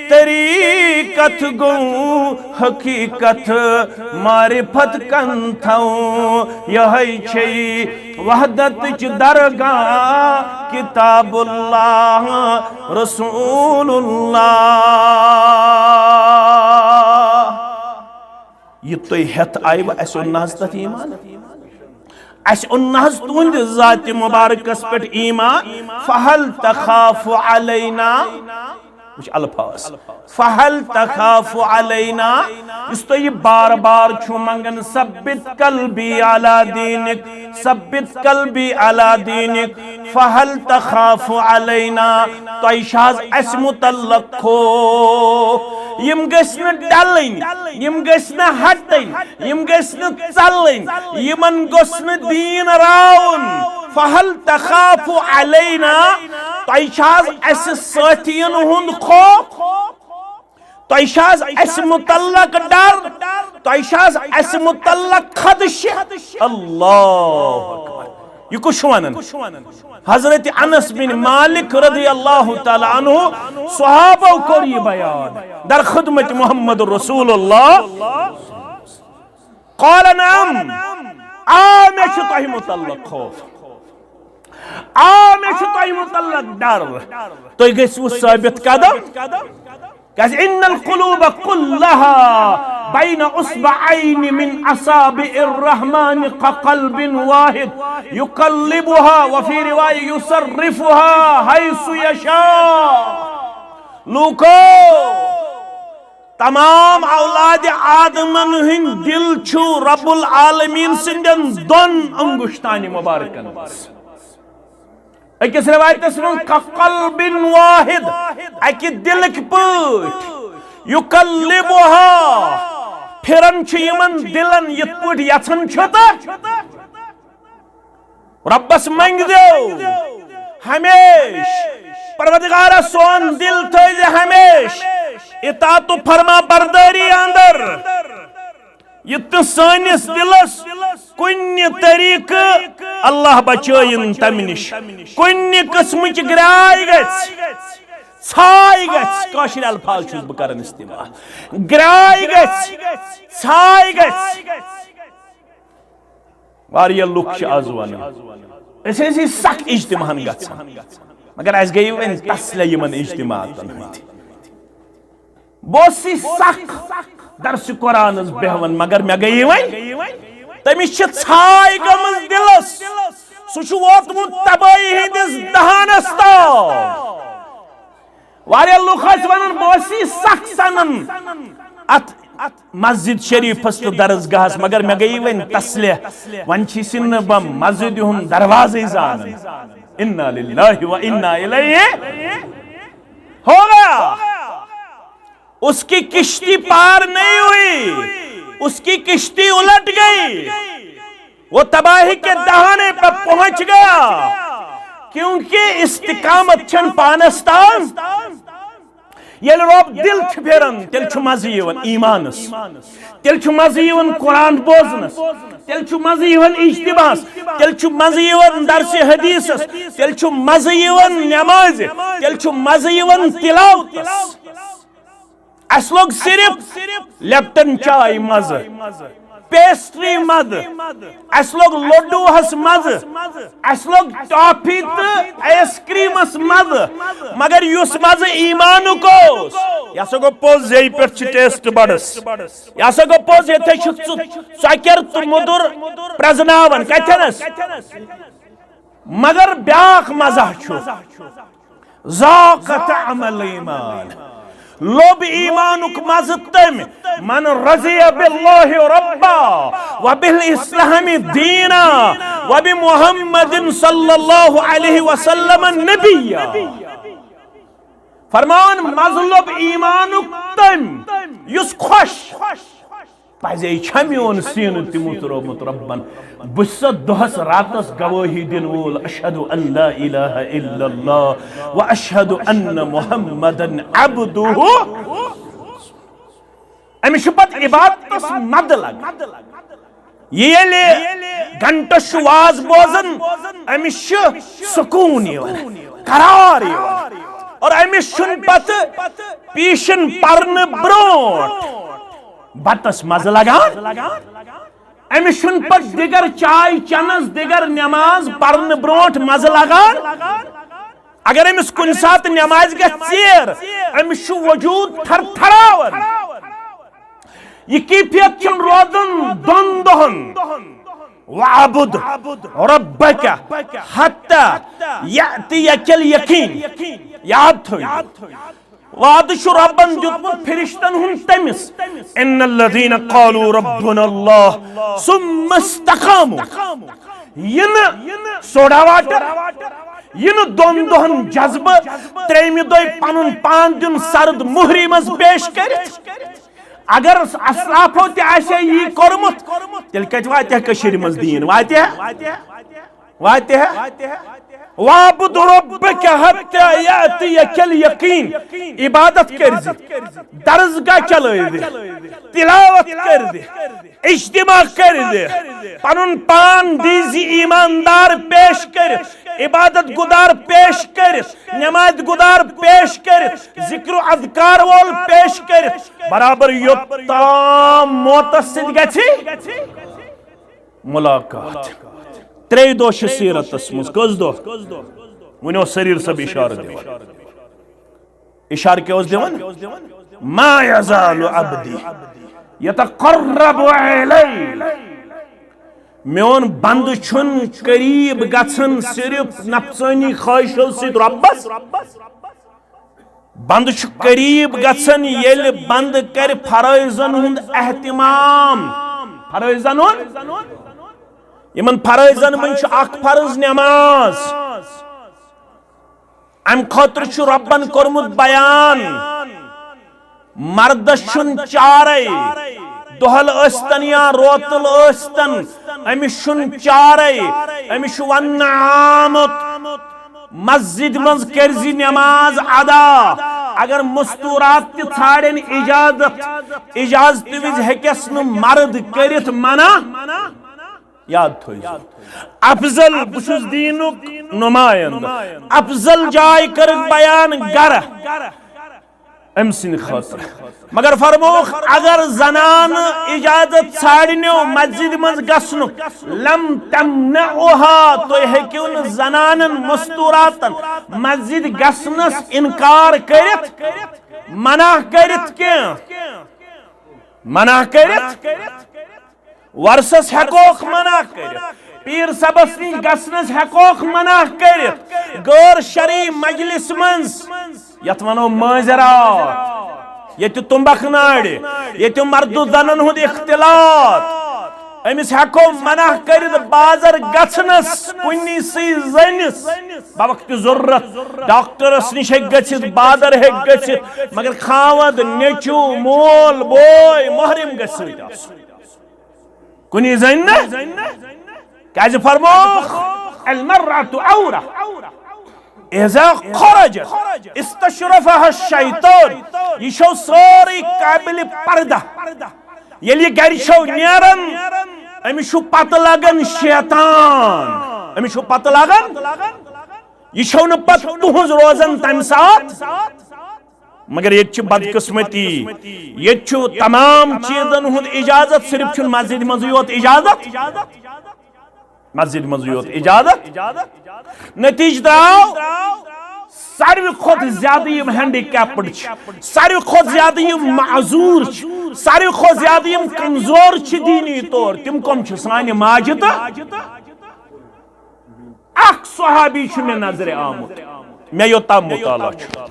طریقت گوٚو حقیقت، معرفت کن تھو یہے چھے وحدتچ درگاہ، کتاب اللہ رسول اللہ۔ یہِ تُہۍ ہٮ۪تھ آیوٕ، اَسہِ اوٚن نہ حظ تَتھ ایٖمان؟ اَسہِ اوٚن نہ حظ تُہنٛدِ ذاتِ مُبارکس پٮ۪ٹھ ایٖمان؟ فہل تخاف علینا؟ وٕچھ الفاظ، فہل تخاف علینا؟ یُس تُہۍ یہِ بار بار چھُو منٛگان، ثبت قلبی علی دینک، ثبت قلبی علی دینک، فہل تخاف علینا؟ تۄہہِ چھا حظ اَسہِ مُتعلق خوف؟ یِم گٔژھۍ نہٕ ڈلٕنۍ، یِم گٔژھۍ نہٕ ہٹٕنۍ، یِم گٔژھۍ نہٕ ژلٕنۍ، یِمن گوٚژھ نہٕ دیٖن راوُن۔ فہل تخاف علینا؟ تۄہہِ چھا حظ اَسہِ سٲتھین ہُنٛد خوف؟ تۄہہِ چھا حظ اَسہِ مُتعلق ڈر؟ تۄہہِ چھا حظ اَسہِ مُتعلق خدشہ؟ اللہ اکبر۔ یہِ کُس چھُ ونان؟ حضرت انس بن مالک رضی اللہ تعالیٰ عنہ، صحابو کوٚر یہِ بیان در خدمت محمد رسول اللہ۔ قال نعم، آ، مےٚ چھُ تۄہہِ مُتعلق خوف، آ، مےٚ چھُ تۄہہِ مُتعلق ڈر۔ تُہۍ گٔژھِو ثٲبت قدم۔ کیازِ؟ ان القلوب کلها بین اصبعین من اصابع الرحمن کقلب واحد یقلبها وفی روایة یصرفها حیث یشاء۔ لوکو، تمام اولاد آدمن ہٕنٛدۍ دِل چھُ رب العالمین سٕنٛدٮ۪ن دۄن انگشتانہِ مبارکن منٛز۔ أکِس رِوایتَس منٛز، "کقلب واحد"، اَکہِ دِلٕکۍ پٲٹھۍ، "یقلبها"، پھِران چھُ یِمن دِلن یِتھ پٲٹھۍ یژھان چھُ تہٕ رۄبَس منٛگزیو ہمیشہٕ، "پروردگارا، سون دِل تھٲیزِ ہمیشہٕ اطاعت و فرما بردٲری اندر۔" یُتھ نہٕ سٲنِس دِلس کُنہِ طریقہٕ اللہ بچٲیِن تمہِ نِش، کُنہِ قٕسمٕچ گراے گژھِ، ژھاے گژھِ۔ کٲشِر الفاظ چھُس بہٕ کران استعمال۔ گراے گژھِ، ژھاے گژھِ۔ واریاہ لُکھ چھِ آز ونان، أسۍ ٲسۍ سخ اجتماعن گژھان، مگر اَسہِ گٔیہِ وۄنۍ تسلے یِمن اجتماعاتن ہٕنٛدۍ۔ بہٕ اوسُس سخ درس قرآنس بیہوان، مگر مےٚ گٔیہِ وۄنۍ، تٔمِس چھِ ژھاے گٔمٕژ دِلس، سُہ چھُ ووتمُت تبٲہی ہٕنٛدِس دہانس تام۔ واریاہ لُکھ ٲسۍ ونان، بہٕ اوسُس سخ سنان اتھ مسجد شریفس تہٕ درسگاہس، مگر مےٚ گٔیہِ وۄنۍ تسلے، وۄنۍ چھُس نہٕ بہٕ مسجد ہُنٛد دروازے زانان۔ انا للہ و انا الیہ۔ ہو گیا۔ اس کی کشتی پار نہیں ہوئی، اس کی کشتی الٹ گئی، وہ تباہی کے دہانے پر پہنچ گیا، کیونکہ استقامت چھن پانس تام۔ ییٚلہِ رۄب دِل چھُ پھیران، تیٚلہِ چھُ مزٕ یِوان ایمانس، تیٚلہِ چھُ مزٕ یِوان قرآن بوزنس، تیٚلہِ چھُ مزٕ یِوان اجتماعس، تیٚلہِ چھُ مزٕ یِوان درسِ حدیثس، تیٚلہِ چھُ مزٕ یِوان نمازِ، تیٚلہِ چھُ مزٕ یِوان تلاوتس۔ اسہِ لوٚگ صرف لیپٹن چاے مزٕ، پیسٹری مزٕ، اسہِ لوٚگ لڈوہس مزٕ، اسہِ لوٚگ ٹافی تہٕ آیس کریمس مزٕ، مگر یُس مزٕ ایمانُک اوس، یہِ ہسا گوٚو پوٚز، یہِ پٮ۪ٹھ چھِ ٹیسٹ بڈس، یہِ ہسا گوٚو پوٚز، ییٚتہِ چھِ ژُ-، ژۄکیر تہٕ مُدُر پرزناوان۔ کتھنس؟ مگر بیاکھ مزہ چھُ، ذاق طعم الایمان، لوٚب ایمانُک مزٕ تٔمۍ، من رضی باللہ ربا و بالاسلام دینا و بمحمد صلی اللہ علیہ وسلم نبیا۔ فرمان، مزٕ لوٚب ایمانُک تٔمۍ، یُس خۄش پزے چھا میون سینہٕ تہِ مُترومُت رۄبن۔ بہٕ چھُسا دۄہس راتس گوٲہی دِنہٕ وول، اشہد ان لا الہ الا اللہ و اشہد ان محمدن عبدہ۔ أمِس چھُ پتہٕ عبادتس مزٕ لگان۔ ییٚلہِ گھنٹس چھُ واز بوزان، أمِس چھُ سکوٗن یِوان، قرار یِوان۔ اور أمِس چھُنہٕ پتہٕ پیشن پرنہٕ برونٛٹھ بتس مزٕ لگان۔ أمِس چھُنہٕ پتہٕ دِگر چاے چنس، دِگر نماز پرنہٕ برونٛٹھ مزٕ لگان۔ اگر أمِس کُنہِ ساتہٕ نمازِ گژھِ ژیر، أمِس چھُ وجوٗد تھرتھراوان۔ یہِ کیفیت چھُنہٕ روزان دۄن دۄہن۔ وَاعْبُدْ رَبَّكَ حَتَّى يَأْتِيَكَ الْيَقِينُ۔ یاد تھٲیِو۔ وعدٕ چھُ رۄبن دیُتمُت فرشتن ہُنٛد تٔمِس، ان الذین قالوا ربنا اللہ ثم استقاموا۔ یہِ نہٕ سوڈا واٹر، یہِ نہٕ دۄن دۄہن جذبہٕ، ترٛیٚیمہِ دۄہہِ پنُن پان دیُن سرد مُہرِ منٛز پیش کٔرِتھ۔ اگر اسلافو تہِ آسہِ ہے یی کوٚرمُت، تیٚلہِ کتہِ واتہِ ہا کٔشیٖرِ منٛز دیٖن؟ واتہِ ہا؟ واتہِ ہا؟ وَاعْبُدْ رَبَّكَ حَتَّى يَأْتِيَكَ الْيَقِينُ۔ عبادت کٔرزِ، درسگاہ چلٲوزِ، تلاوت کٔرزِ، اجتماع کٔرزِ، پنُن پان دیزِ ایماندار پیش کٔرِتھ، عبادت گُزار پیش کٔرِتھ، نماز گُزار پیش کٔرِتھ، ذکر و اذکار وول پیش کٔرِتھ، برابر یوٚتام موتس سۭتۍ گژھِ ملاقات۔ ترٛیٚیہِ دۄہ چھِ سیرتس منٛز۔ کٔژ دۄہ؟ وۄنۍ اوس سریٖر صٲب اشارٕ دِوان۔ اشارٕ کیٛاہ اوس دِوان؟ ما یزال عبدی یتقرب الی۔ میون بندٕ چھُنہٕ قریب گژھان صرف نفسٲنی خواہشو سۭتۍ رۄبس۔ بندٕ چھُ قریب گژھان ییٚلہِ بندٕ کرِ فرٲیضن ہُنٛد اہتمام۔ فرٲیضن ہُنٛد؟ یِمن فرٲیضن منٛز چھُ اکھ فرض نماز۔ امہِ خٲطرٕ چھُ رۄبن کوٚرمُت بیان، مردس چھُنہٕ چارے، دۄہل ٲسۍتن یا روتل ٲسۍتن، أمِس چھُنہٕ چارے، أمِس چھُ وننہٕ آمُت۔ مسجد منٛز کٔرزِ نماز ادا۔ اگر مستورات تہِ ژھانڈن اجازت، اجازتہٕ وِزِ ہیٚکٮ۪س نہٕ مرد کٔرِتھ منع، یاد تھٲیزیو۔ افضل، بہٕ چھُس دیٖنُک نمائندٕ، افضل جاے کٔرٕکھ بیان گرٕ أمۍ سٕنٛدِ خٲطرٕ۔ مگر فرمووُکھ، اگر زنانہٕ اجازت ژھانڈنیو مسجد منٛز گژھنُک، لم تمنعوها، تُہۍ ہیٚکِو نہٕ زنانن مستوراتن مسجد گژھنس انکار کٔرِتھ، منع کٔرِتھ کینٛہہ، منع کٔرِتھ۔ وۄرثس ہیٚکوکھ منع کٔرِتھ، پیٖر صٲبس نِش گژھنس ہیٚکوکھ منع کٔرِتھ، غٲر شرعی مجلس منٛز، یتھ ونو مٲنزرات، ییٚتہِ تُمبکھ نارِ، ییٚتہِ مرد و زنن ہُنٛد اختلاط، أمِس ہیٚکو منع کٔرِتھ بازر گژھنس کُنی سٕے زٔنِس، بوقت ضرورت۔ ڈاکٹرس نِش ہیٚکہِ گٔژھِتھ، بازر ہیٚکہِ گٔژھِتھ، مگر خاوند، نیٚچو، مول، بوے، محرم گژھِ سۭتۍ آسُن۔ کُنی زٔنۍ نہٕ۔ کیازِ فرمووُکھ، المرأة عورة اذا خرجت استشرفها الشیطان، یہِ چھو سٲرٕے قابل پردہ۔ ییٚلہِ یہِ گرِ چھو نیران، أمِس چھُ پتہٕ لگان شیطان، أمِس چھُ پتہٕ لگان، یہِ چھو نہٕ پتہٕ تُہنٛز روزان تمہِ ساتہٕ۔ مگر ییٚتہِ چھِ بدقسمتی، ییٚتہِ چھُ تمام چیٖزن ہُنٛد اجازت، صرف چھُنہٕ مسجدِ منٛزٕے یوت اجازت، مسجدِ منٛزٕے یوت اجازت۔ نتیجہٕ درٛاو، ساروی کھۄتہٕ زیادٕ یِم ہینڈی کیپڈ چھِ، ساروی کھۄتہٕ زیادٕ یِم معذور چھِ، ساروی کھۄتہٕ زیادٕ یِم کمزور چھِ دیٖنی طور، تِم کم چھِ؟ سانہِ ماجہِ تہٕ اکھ صحابی چھُ مےٚ نظرِ آمُت، مےٚ یوٚتام مطالعہ چھُ۔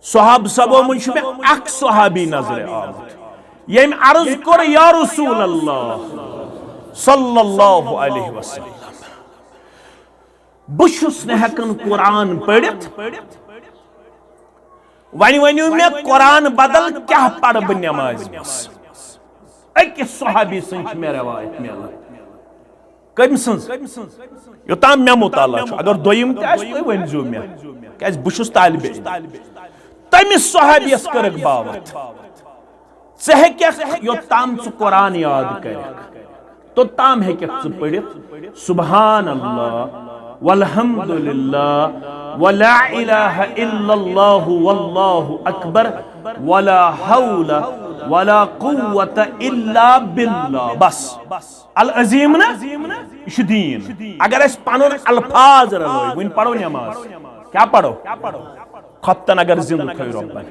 صحابہٕ صٲبو منٛز چھُ مےٚ اکھ صحابی نظرِ آمُت، ییٚمۍ عرض کوٚر، یا رسول اللہ صلی اللہ علیہ وسلم، بہٕ چھُس نہٕ ہٮ۪کان قرآن پٔرِتھ، وۄنۍ ؤنِو مےٚ قرآن بدل کیٛاہ پرٕ بہٕ نمازِ منٛز؟ أکِس صحابی سٕنٛز چھِ مےٚ روایت میلان۔ کٔمۍ سٕنٛز؟ یوٚتام مےٚ مطالعہ چھُ، اگر دوٚیِم تہِ آسہِ، تُہۍ ؤنۍزیو مےٚ، کیٛازِ بہٕ چھُس طالبہِ علم۔ تٔمِس صحابیَس کٔرٕکھ باوَتھ، ژٕ ہیٚکَکھ یوٚتام ژٕ قرآن یاد کَرَکھ، توٚتام ہیٚکَکھ ژٕ پٔرِتھ، سبحان اللہ، والحمد للہ، ولا الہ الا اللہ، واللہ اکبر، ولا حول ولا قوت الا باللہ۔ بس۔ العظیم نہ، یہِ چھُ دیٖن۔ اگر أسۍ پنُن الفاظ رلٲوۍ، وۄنۍ پرو نماز۔ کیٛاہ پرو؟ خۄفتن اگر زندٕ تھٲوۍ رۄبن۔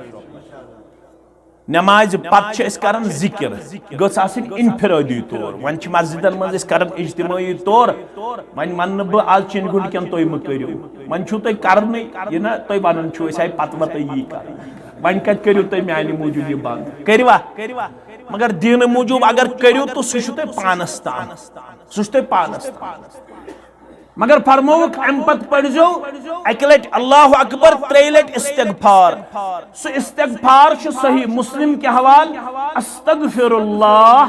نمازِ پتہٕ چھِ أسۍ کران ذکر، گٔژھ آسٕنۍ انفرٲدی طور۔ وۄنۍ چھِ مسجدن منٛز أسۍ کران اجتمٲعی طور۔ وۄنۍ ونہٕ نہٕ بہٕ آز چِنہِ گُنڈ کٮ۪ن تُہۍ مہٕ کٔرِو، وۄنۍ چھُو تۄہہِ کرنٕے، یہِ نہ تۄہہِ ونان چھُو أسۍ آیہِ پتہٕ وتہٕ یی کرٕنۍ۔ وۄنۍ کتہِ کٔرِو تُہۍ میانہِ موٗجوٗب یہِ بنٛد؟ کٔرِوا؟ مگر دیٖنہٕ موٗجوٗب اگر کٔرِو تہٕ سُہ چھُ تۄہہِ پانس تام، سُہ چھُ تۄہہِ پانس تام۔ مگر فرمووُکھ، امہِ پتہٕ پٔرزیو اکہِ لٹہِ اللہ اکبر، ترٛیٚیہِ لٹہِ استغفار۔ سُہ استغفار چھُ صحیح مسلم کہِ حوالہٕ، استغفر اللہ،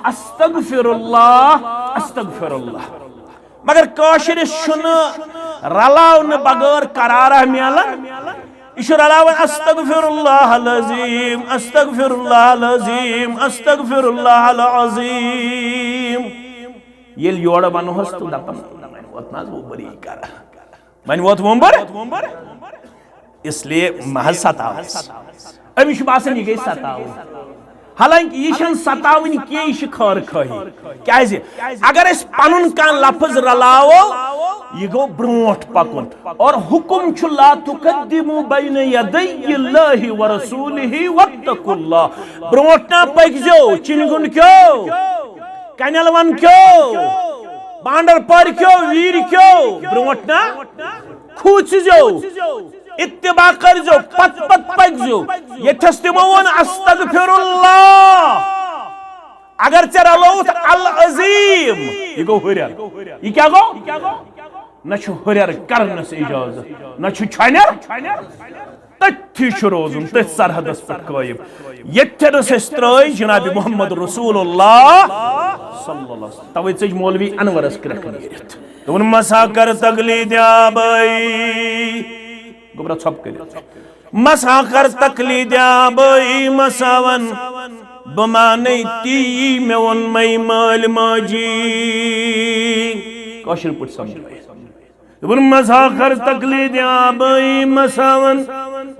استغفر اللہ، استغفر اللہ۔ مگر کٲشرِس چھُنہٕ رلاونہٕ بغٲر قرارہ میلان۔ یہِ چھُ رلاوان، استغفر اللہ العظیم، استغفر اللہ العظیم، استغفر اللہ العظیم۔ ییٚلہِ یورٕ ونہوس تہٕ دپان، وۄنۍ ووت نہ حظ وۄنۍ بٔری کران، وۄنۍ ووت وۄمبر۔ اس لیے مہ حظ ستاوس۔ أمِس چھُ باسان، یہِ گٔے ستاوٕنۍ۔ حالانکہ یہِ چھَنہٕ ستاوٕنۍ کینٛہہ، یہِ چھِ خٲر خٲہی۔ کیازِ؟ اگر أسۍ پنُن کانٛہہ لفظ رلاوو، یہِ گوٚو برونٛٹھ پکُن۔ اور حکم چھُ، لا تقدموا بین یدی اللہ ورسولہ واتقوا اللہ۔ برونٛٹھ نا پٔکزیو، چِنہِ گُنڈ کیو، کنیل ون کیو، بانڈر پورِ کیو، ویٖرِ کیو، برونٛٹھ نا کھوٗژزیو، اتباع کٔرزیو، پتہٕ پتہٕ پٔکزیو۔ ییٚتھس تِمو ووٚن، استغفر اللہ۔ اگر ژےٚ رلووُتھ العظیم، یہِ گوٚو ہُرٮ۪ر۔ یہِ کیٛاہ گوٚو؟ نہ چھُ ہُرٮ۪ر کرنس اجازت، نہ چھُ چھۄنٮ۪ر۔ تٔتھی چھُ روزُن، تٔتھۍ سرحدس پٮ۪ٹھ قٲیِم۔ ییٚتھٮ۪نس أسۍ ترٛٲے جناب محمد رسول اللہ صلی اللہ علیہ وسلم۔ توے ژٔج مولوی انورس کرٛٮ۪کھ نیٖرِتھ۔ دوٚپُن، مسا کر تقلید آبائی۔ گوٚبرا ژھۄپہٕ کٔرِتھ۔ مسا کر تقلید آبائی، مسا وَن بہٕ مانے تی مےٚ ووٚنمَے مٲلۍ ماجی۔ کٲشِر پٲٹھۍ سمجھٲیِتھ۔ دوٚپُن، مسا کر تقلید آبائی، مسا وَن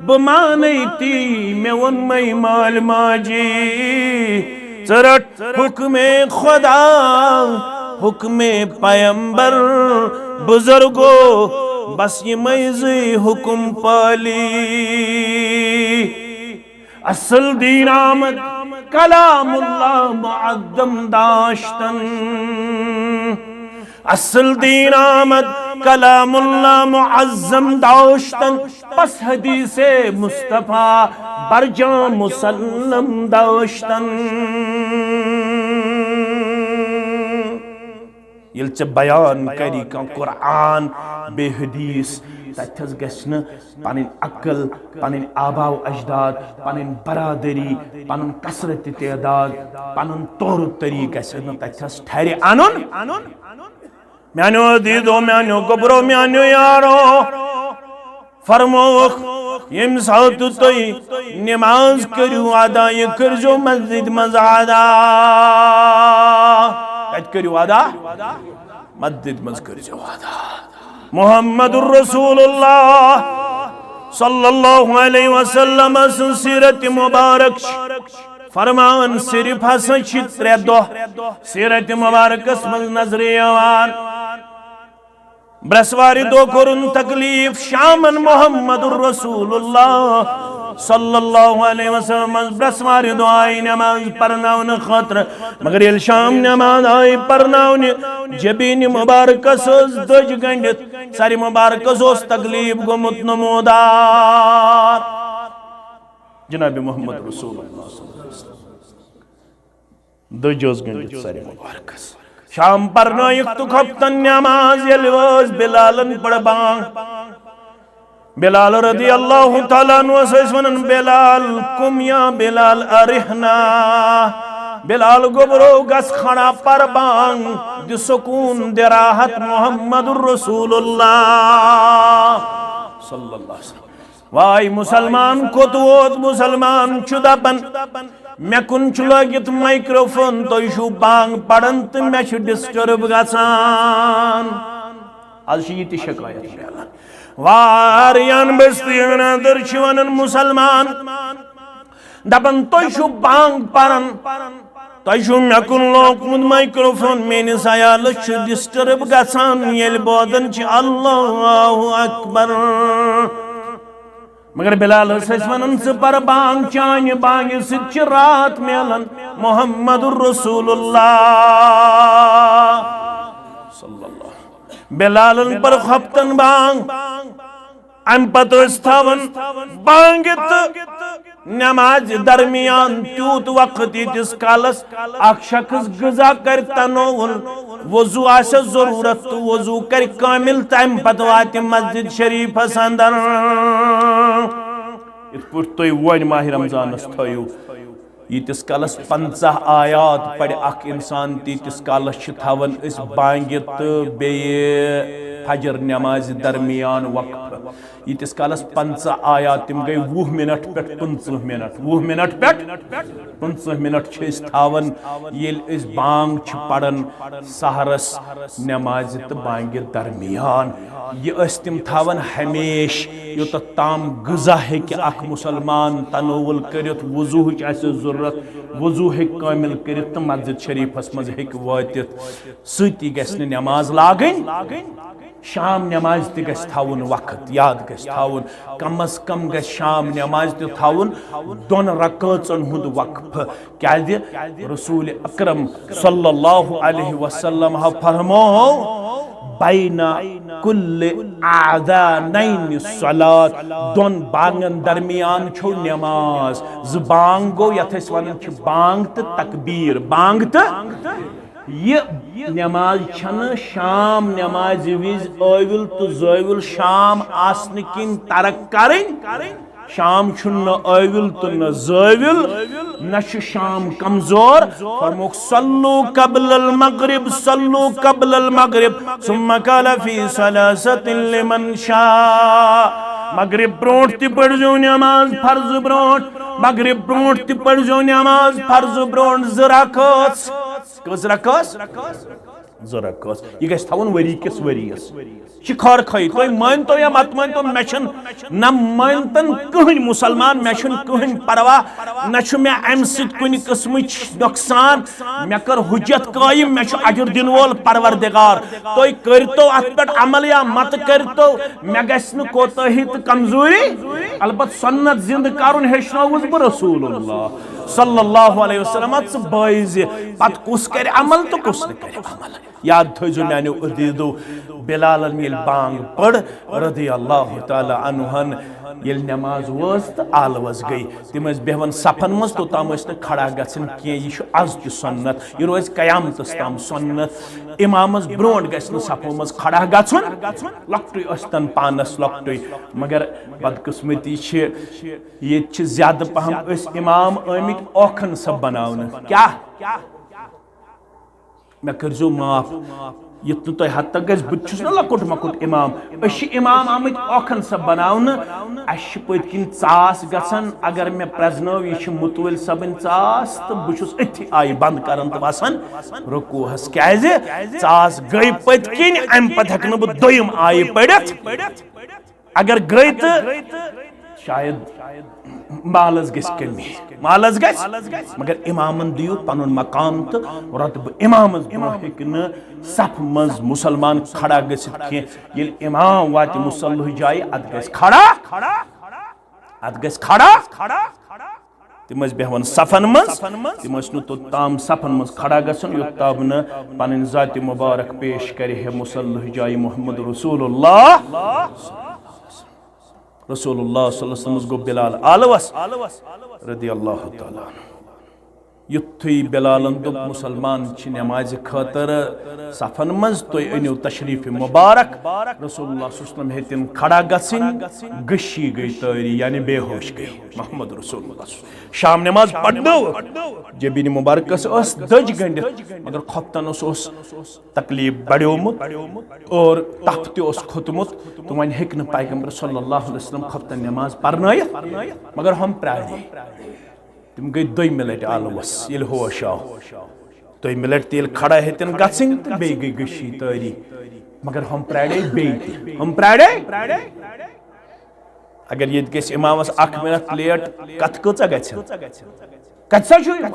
بہٕ مانے تی مےٚ ووٚنمَے مٲلۍ ماجی۔ ژٕ رَٹ حکم خدا، حکم پیمبر، بزرگو، بس یِمے زٕے حکم پٲلی۔ اصل دین آمد کلام اللہ معظم داشتن۔ اصل دین آمد کلام اللہ معظم داشتن۔ پس حدیث مصطفیٰ برجام مسلم داشتن۔ ییٚلہِ ژےٚ بیان کری کانٛہہ قرآن بیٚیہِ حدیث، تتہِ حظ گژھِ نہٕ پنٕنۍ عقل، پنٕنۍ آبا و اجداد، پنٕنۍ برادری، پنُن کثرت تعداد، پنُن طور طریقہٕ گژھِ نہٕ تتہِ حظ ٹھرِ انُن۔ میانیو عزیزو، میانیو گوبرو، میانیو یارو، فرمووُکھ، ییٚمہِ ساتہٕ تُہۍ نماز کٔرِو ادا، یہِ کٔرۍزیو مسجد منٛز ادا۔ کتہِ کٔرِو ادا؟ مسجد منٛز کٔرۍزیو ادا۔ محمد رسول اللہ صلی اللہ علیہ وسلم سٕنٛز سیرت مبارک چھِ فرمان، صرف ہسا چھِ ترٛےٚ دۄہ سیرت مبارکس منٛز نظرِ یِوان۔ برسوارِ دۄہ کوٚرُن تکلیف شامن محمد رسول اللہ صلی اللہ علیہ وسلم منٛز برسوارِ دۄہ آیہِ نماز پرناونہٕ خٲطرٕ، مگر ییٚلہِ شام نماز آیہِ پرناونہِ، جبین مبارکس ٲس دٔج گنڈِتھ، سرِ مبارکس اوس تکلیف گوٚمُت نمودار۔ جناب محمد رسول اللہ صلی اللہ علیہ وسلم۔ دٔج ٲس گٔنڈِتھ سرِ مبارکس۔ شام پرنٲیِکھ تہٕ خۄفتن نماز، ییٚلہِ وٲژ بلالن پٔر بانگ۔ بلال رضی اللہ تعالیٰ عنہ ٲسۍ ونان، "بلال، قم یا بلال، ارحنا۔" بلال گوٚبرو، گژھ کھڑا، پر بانگ، دِ سکون، دِ راحت محمد رسول اللہ صلی اللہ علیہ وسلم۔ واے مسلمان کوٚت ووت؟ مسلمان چھُ دپان، مےٚ کُن چھُ لٲگِتھ مایکروفون، تُہۍ چھِو بانگ پران تہٕ مےٚ چھُ ڈسٹرب گژھان۔ از چھِ یہِ تہِ شکایت میلان۔ واریاہن بستی ہٕنٛدۍ اندر چھِ ونان مسلمان، دپان، تُہۍ چھِو بانگ پران، تۄہہِ چھُو مےٚ کُن لوکمُت مایکروفون، میٲنِس عیالس چھُ ڈسٹرب گژھان ییٚلہِ بوزان چھِ اللہ اکبر۔ مگر بلال ٲسۍ ونان، ژٕ پر بانگ، چانہِ بانگہِ سۭتۍ چھِ راتھ میلان محمد رسول اللہ صلی اللہ۔ بلالن پر خۄفتن بانگ۔ امہِ پتہٕ ٲسۍ تھاوان بانگہِ تہٕ نمازِ درمیان تیوٗت وقت، ییٖتِس کالس اکھ شخص غذا کرِ تناول، وضو آسٮ۪س ضروٗرت تہٕ وضو کرِ کامل، تہٕ امہِ پتہٕ واتہِ مسجد شریفس اندر۔ یِتھ پٲٹھۍ تُہۍ وۄنۍ ماہِ رمضانس تھٲیِو، ییٖتِس کالس پنژاہ آیات پرِ اکھ انسان، تیٖتِس کالس چھِ تھاوان أسۍ بانگہِ تہٕ بیٚیہِ فجر نمازِ درمیان وقفہٕ۔ ییٖتِس کالس پنژاہ آیات، تِم گٔے وُہ منٹ پٮ۪ٹھ پٕنٛژٕہ منٹ، وُہ منٹ پٮ۪ٹھ پٕنٛژٕہ منٹ چھِ أسۍ تھاوان، ییٚلہِ أسۍ بانگ چھِ پران سحرس نمازِ تہٕ بانگہِ درمیان۔ یہِ ٲسۍ تِم تھاوان ہمیشہٕ، یوٚتتھ تام غذا ہیٚکہِ اکھ مسلمان تناول کٔرِتھ، وضوہٕچ آسہِ ضروٗرت، وضو ہیٚکہِ کٲمِل کٔرِتھ تہٕ مسجد شریفس منٛز ہیٚکہِ وٲتِتھ۔ سۭتی گژھِ نہٕ نماز لاگٕنۍ۔ شام نمازِ تہِ گژھِ تھاوُن وقت، یاد گژھِ تھاوُن، کم از کم گژھِ شام نمازِ تہِ تھاوُن دۄن رکٲژن ہُنٛد وقفہٕ۔ کیازِ؟ رسول اکرم صلی اللہ علیہ وسلم ہا فرمو، "بین کل اذانین صلات"، دۄن بانگن درمیان چھو نماز۔ زٕ بانگ گوٚو، یتھ أسۍ ونان چھِ بانگ تہٕ تکبیر، بانگ تہٕ یہِ نماز چھنہٕ شام نمازِ وِزِ ٲوِل تہٕ زٲوِل شام آسنہٕ کِنۍ ترک کرٕنۍ۔ شام چھُنہٕ نہ ٲوِل تہٕ نہ زٲوِل، نہ چھُ شام کمزور۔ فرمووُکھ، "صلوا قبل المغرب، صلوا قبل المغرب۔" ثم قال، "في ثلاثة لمن شاء۔" مغرب برونٹھ تہِ پٔرزیو نماز فرض برونٹھ، مغرب برونٹھ تہِ پٔرزیو نماز فرض برونٹھ زٕ رکٲژ۔ کٔژ رکٲژ؟ زٕ رکٲژ۔ یہِ گژھِ تھاوُن ؤری کِس ؤریَس۔ یہِ چھِ خٲر خٲہی۔ تُہۍ مٲنتو یا مت مٲنتو، مےٚ چھُنہٕ، نہ مٲنتن کٕہٕنۍ مُسلمان، مےٚ چھُنہٕ کٕہٕنۍ پرواہ، نہ چھُ مےٚ اَمہِ سۭتۍ کُنہِ قٕسمٕچ نۄقصان۔ مےٚ کٔر حُجت قٲیِم، مےٚ چھُ اجر دِنہٕ وول پروردگار۔ تُہۍ کٔرۍتو اَتھ پٮ۪ٹھ عمل یا مت کٔرۍتو، مےٚ گژھِ نہٕ کوتٲہی تہٕ کمزوری۔ البتہ سنت زندٕ کرُن ہیٚچھنووُس بہٕ رسول اللہ صلی اللہ علیہ وسلم۔ ژٕ بٲیزِ، پتہٕ کُس کرِ عمل تہٕ کُس نہٕ کرِ عمل۔ یاد تھٲیزیو میانیو عزیزو، بلالن ییٚلہِ بانگ پٔر رضی اللہ تعالیٰ عنہن، ییٚلہِ نماز وٲژ تہٕ آلوس گٔے، تِم ٲسۍ بیہوان صفن منٛز، توٚتام ٲسۍ نہٕ کھڑا گژھان کینٛہہ۔ یہِ چھُ از تہِ سنت، یہِ روزِ قیامتس تام سنت۔ امامس برونٹھ گژھِ نہٕ صفو منٛز کھڑا گژھُن، لۄکٹُے ٲسۍتن پانس لۄکٹُے۔ مگر بدقسمتی چھِ، ییٚتہِ چھِ زیادٕ پہم أسۍ امام آمٕتۍ اوکھن سب بناونہٕ۔ کیٛاہ؟ مےٚ کٔرۍزیو معاف، یُتھ نہٕ تۄہہِ حد تک گژھِ، بہٕ تہِ چھُس نہ لۄکُٹ مۄکُٹ امام۔ أسۍ چھِ امام آمٕتۍ اوکھن سب بناونہٕ۔ اَسہِ چھِ پٔتۍ کِنۍ ژاس گژھان، اگر مےٚ پرٛزنٲو، یہِ چھِ مُتوٲلۍ صٲبٕنۍ ژاس، تہٕ بہٕ چھُس أتھی آیہِ بنٛد کران تہٕ وسان رکوٗہس۔ کیٛازِ؟ ژاس گٔے پٔتۍ کِنۍ، اَمہِ پتہٕ ہٮ۪کہٕ نہٕ بہٕ دوٚیِم آیہِ پٔرِتھ۔ اگر گٔے تہٕ شاید مالس گژھِ کمی، مالس گژھِ، مگر امامن دِیِو پنُن مقام تہٕ رۄتبہٕ۔ امامس برونٛہہ ہیٚکہِ نہٕ صف منٛز مُسلمان کھڑا گٔژھِتھ کینٛہہ۔ ییٚلہِ امام واتہِ مُصلح جایہِ، اتھ گژھِ کھڑا، اتھ گژھِ کھڑا۔ تِم ٲسۍ بیہوان صفن منٛز، تِم ٲسۍ نہٕ توٚتام صفن منٛز کھڑا گژھان، یوٚتام نہٕ پنٕنۍ ذاتِ مبارک پیش کرِ ہے مُصلح جایہِ محمد رسول اللہ۔ رسول اللہ صلی اللہ علیہ وسلم گوٚو بلال آلوس رضی اللہ تعالیٰ عنہ۔ یُتھُے بلالن دوٚپ، "مُسلمان چھِ نمازِ خٲطرٕ صفن منٛز، تُہۍ أنِو تشریف مبارک۔" رسول اللہ صلی اللہ علیہ وسلم ہیٚتِن کھڑا گژھٕنۍ، غشی گٔے تٲری، یعنی بے ہوش گٔے محمد رسول اللہ۔ شام نماز پرنٲو، جبین مبارکس ٲس دٔج گٔنڈِتھ، مگر خۄفتن اوس، اوس تکلیف بڑیومُت اور تپھ تہِ اوس کھوٚتمُت، تہٕ وۄنۍ ہیٚکہِ نہٕ پیغمبر صلی اللہ علیہ وسلم خۄفتن نماز پرنٲیِتھ، مگر ہم پرٛارے۔ تِم گٔے دوٚیمہِ لٹہِ آلوس، ییٚلہِ ہوش آو۔ دوٚیمہِ لٹہِ تہِ ییٚلہِ کھڑا ہیٚتِن گژھٕنۍ تہٕ بیٚیہِ گٔے غشی تٲری، مگر ہم پرٛارے بیٚیہِ تہِ، ہم پرٛارے۔ اگر ییٚتہِ گژھِ امامس اکھ منٹ لیٹ، کتھ کۭژاہ گژھِ؟ کتہِ سا چھُ امام؟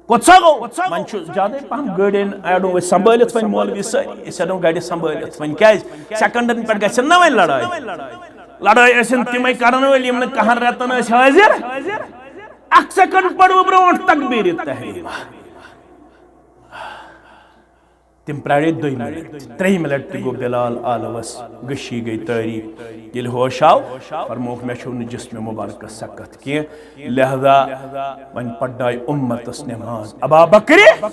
کوٚت سا گوٚو؟ وۄنۍ چھُ زیادَے پہم گٲڑۍ أنۍ، اَڑو أسۍ سنبھٲلِتھ وۄنۍ مولوی سٲری، أسۍ اَڑو گاڑِ سنبھٲلِتھ وۄنۍ۔ کیٛازِ؟ سیکنڈن پٮ۪ٹھ گژھن نہ وۄنۍ لڑٲے۔ لڑٲے ٲسِن تِمے کرن وٲلۍ یِم نہٕ کہن رٮ۪تن ٲسۍ حٲضِر۔ اکھ سیکنڈ پرو برونٛٹھ تکبیٖرِ تحریمہ۔ تِم پرٛارے دۄیہِ منٹ، ترٛیٚیہِ منٹ تہِ گوٚو بلال آلوس، غشی گٔے تٲری۔ ییٚلہِ ہوش آو، فرمووُکھ، "مےٚ چھُو نہٕ جسمِ مبارکس سکت کینٛہہ، لہذا وۄنۍ پرناے اُمتس نماز ابا بکرِ۔"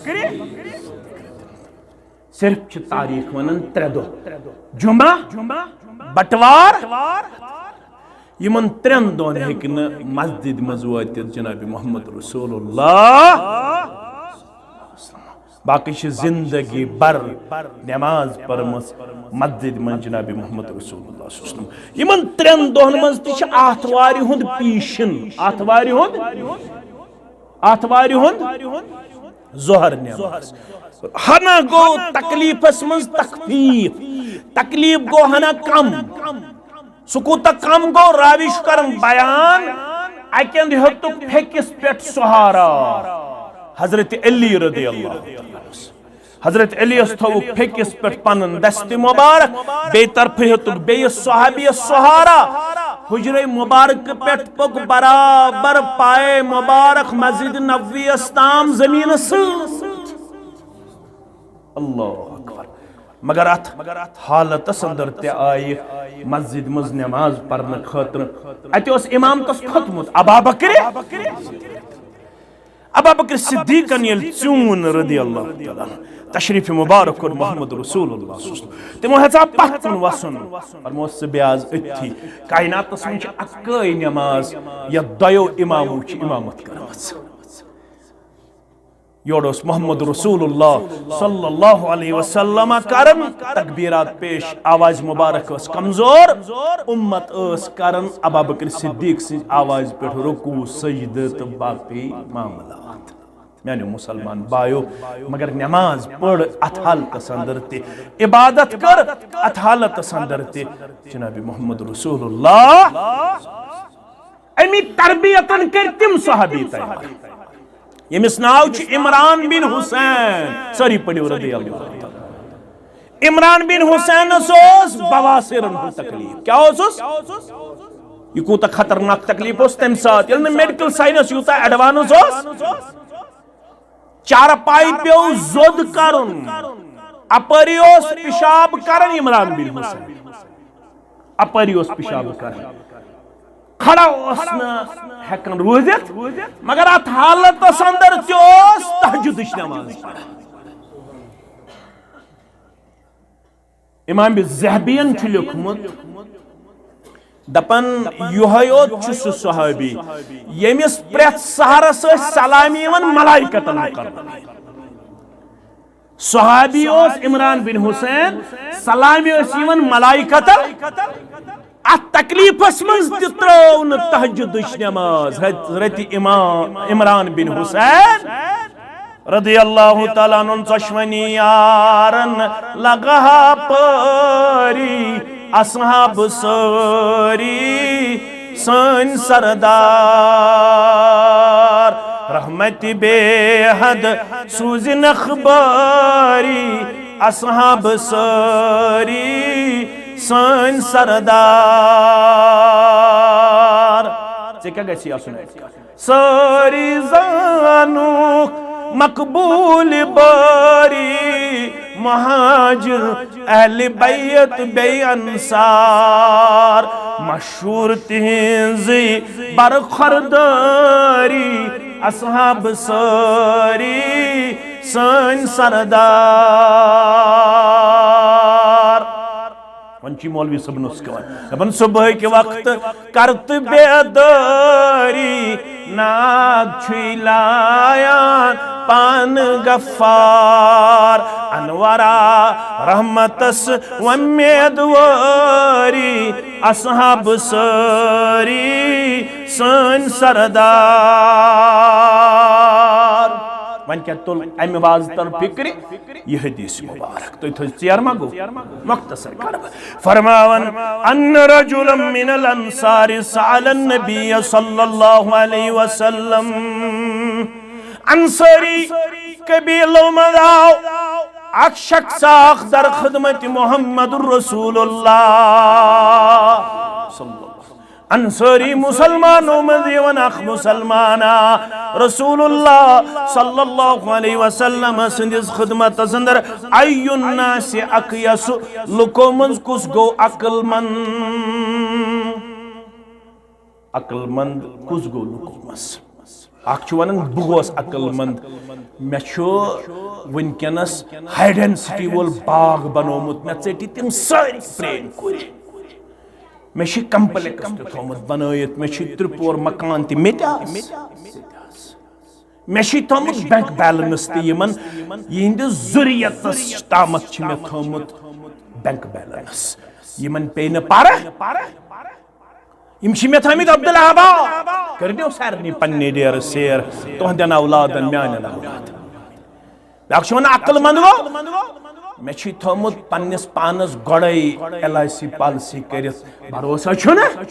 صرف چھِ تاریخ ونان ترٛےٚ دۄہ، جمعہ، بٹوار۔ یِمن ترٛٮ۪ن دۄہن ہیٚکہِ نہٕ مسجد منٛز وٲتِتھ جناب محمد رسول اللہ۔ باقٕے چھِ زندگی بھر نماز پٔرمٕژ مسجد منٛز جناب محمد رسول اللہ صلی اللہ علیہ وسلم۔ یِمن ترٛٮ۪ن دۄہن منٛز تہِ چھِ آتھوارِ ہُنٛد پیشن، آتھوارِ ہُنٛد، آتھوارِ ہُنٛد ظہر نماز۔ ہنا گوٚو تکلیفس منٛز تخفیف، تکلیف گوٚو ہنا کم۔ سُہ کوٗتاہ کم گوٚو، راوی چھُ کران بیان، اَکہِ اندٕ ہیوٚتُکھ پھیٚکِس پٮ۪ٹھ سہارا۔ حضرت علی رضی اللہ عنہ۔ حضرت علی یس تھوٚوُکھ پھیٚکِس پٮ۪ٹھ پنُن دستِ مبارک، بیٚیہِ طرفہٕ ہیوٚتُکھ بیٚیِس صحابیَس سہارا۔ حجرے مبارک پٮ۪ٹھ پوٚک برابر پائے مبارک مسجد نبوی یس تام زمینس سۭتۍ۔ اللہ اکبر۔ مگر اتھ حالتس اندر تہِ آیہِ مسجد منٛز نماز پرنہٕ خٲطرٕ، اتہِ اوس امامتس کھوٚتمُت ابا بکرِ۔ ابا بکر صدیقن ییٚلہِ ژیوٗن رضی اللہ تعالیٰ عنہ، تشریف مبارک کوٚر محمد رسول اللہ صلی اللہ علیہ وسلم۔ تِمو ہیژا پتھ کُن وسُن، فرموس، "ژٕ بیٚہہ آز أتھی۔ کائناتس منٛز چھِ اکٲے نماز، یتھ دۄیو امامو چھِ امامت کٔرمٕژ۔" یورٕ اوس محمد رسول اللہ صلی اللہ علیہ وسلم کران تکبیرات پیش، آواز مبارک ٲس کمزور، امت ٲس کران ابابکر صدیق سٕنٛز آواز پٮ۪ٹھ رکوع، سجدٕ تہٕ باقی معاملات۔ میانیو مسلمان بایو، مگر نماز پٔر اتھ حالتس اندر تہِ، عبادت کٔر اتھ حالتس اندر تہِ۔ جناب محمد رسول اللہ، امی تربیتن کٔرۍ تِم صحابی تیار، ییٚمِس ناو چھُ عمران بن حسین۔ سٲری پٔرِو رضی اللہ تعالیٰ۔ عمران بن حسینس اوس بواسیرن ہُنٛد تکلیف۔ کیٛاہ اوسُس؟ یہِ کوٗتاہ خطرناک تکلیف اوس تمہِ ساتہٕ، ییٚلہِ نہٕ میڈیکل ساینس یوٗتاہ ایڈوانس اوس۔ چارپایہِ پیوٚو زوٚد کرُن۔ اپٲری اوس پِشاب کران عمران بن حسین، اپٲری اوس پِشاب کران۔ کھڑا اوس نہٕ ہٮ۪کان روٗزِتھ، مگر اتھ حالتس اندر تہِ اوس تہجدٕچ نماز پران۔ امام ذہبین چھُ لیوٚکھمُت، دپان، یِہوٚے یوت چھُ سُہ صحابی، ییٚمِس پرٛٮ۪تھ سحرس ٲسۍ سلام یِوان ملائکتن مقربین۔ صحابی اوس عمران بن حسین، سلام ٲسۍ یِوان ملائکتن۔ اتھ تکلیفس منٛز تہِ ترٲو نہٕ تہجدٕچ نماز حضرت امام عمران بن حسین رضی اللہ تعالیٰ عنہ۔ ژۄشوٕنی یارن لگہا پٲری، اصحاب سٲری سٲنۍ سردار۔ رحمت بے حد سوٗزِنَکھ بٲری، اصحاب سٲری سٲنۍ سردار۔ ژےٚ کیٛاہ گژھی آسُن اَتہِ؟ سٲری زانُکھ مقبوٗل بٲری، مہاجر اہل بیت بیٚیہِ انصار، مشہوٗر تِہنٛزٕے برخوردٲری، اصحاب سٲری سٲنۍ سردار۔ وۄنۍ چھُ مولوی صٲبن اوس کھٮ۪وان۔ دَپان، صُبحٕکۍ وقتہٕ کر تہٕ بیدٲری، ناد چھُے لایان پانہٕ غفار۔ انورا رحمتس وۄمیدوٲری، اصحاب سٲری سٲنۍ سردار۔ وۄنۍ کیٛاہ تُل امہِ وازٕ تل فکرِ؟ یہِ حدیث مبارک۔ تُہۍ تھٲیِو ژیر ما گوٚو؟ مختصر کرٕ بہٕ۔ فرماوان، ان رجلا من الانصار سأل النبی صلی اللہ علیہ وسلم۔ انصاری قبیلو منٛز آو اکھ شخص اکھ در خدمت محمد رسول اللہ صلی اللہ علیہ وسلم۔ انصاری مسلمانو منٛز یِوان اکھ مسلمانا رسول اللہ صلی اللہ علیہ وسلم سٕنٛدِس خدمتس اندر، ای الناس اقیس، لُکو منٛز کُس گوٚو عقل مند؟ عقل مند کُس گوٚو لُکو منٛز؟ اکھ چھُ ونان، بہٕ گوس عقل مند، مےٚ چھُ وٕنکیٚنس ہائی ڈینسٹی وول باغ بنومُت، مےٚ ژٔٹۍ تِم سٲری پرٛٲنۍ کُلۍ۔ مےٚ چھُ کمپلیکس تہِ تھوٚومُت بنٲیِتھ، مےٚ چھُ ترٛےٚ پور مکان تہِ، مےٚ تہِ آسہِ۔ مےٚ چھُ تھوٚومُت بینک بیلنس تہِ، یِمن یِہنٛدِ ذُریتس تامتھ چھُ مےٚ تھوٚومُت بینک بیلنس۔ یِمن پیٚیہِ نہٕ پرٕ، یِم چھِ مےٚ تھٲمٕتۍ عبدالاحباب۔ کٔرِو سارنٕے پننہِ ڈیرٕ سیر، تُہنٛدٮ۪ن اولادن، میانٮ۪ن اولادن۔ بیٛاکھ چھُ وَنان، عقل مند گوٚو، مےٚ چھُے تھوٚومُت پننِس پانس گۄڈَے ایل آئی سی پالیسی کٔرِتھ، بھروسہ چھُنہٕ۔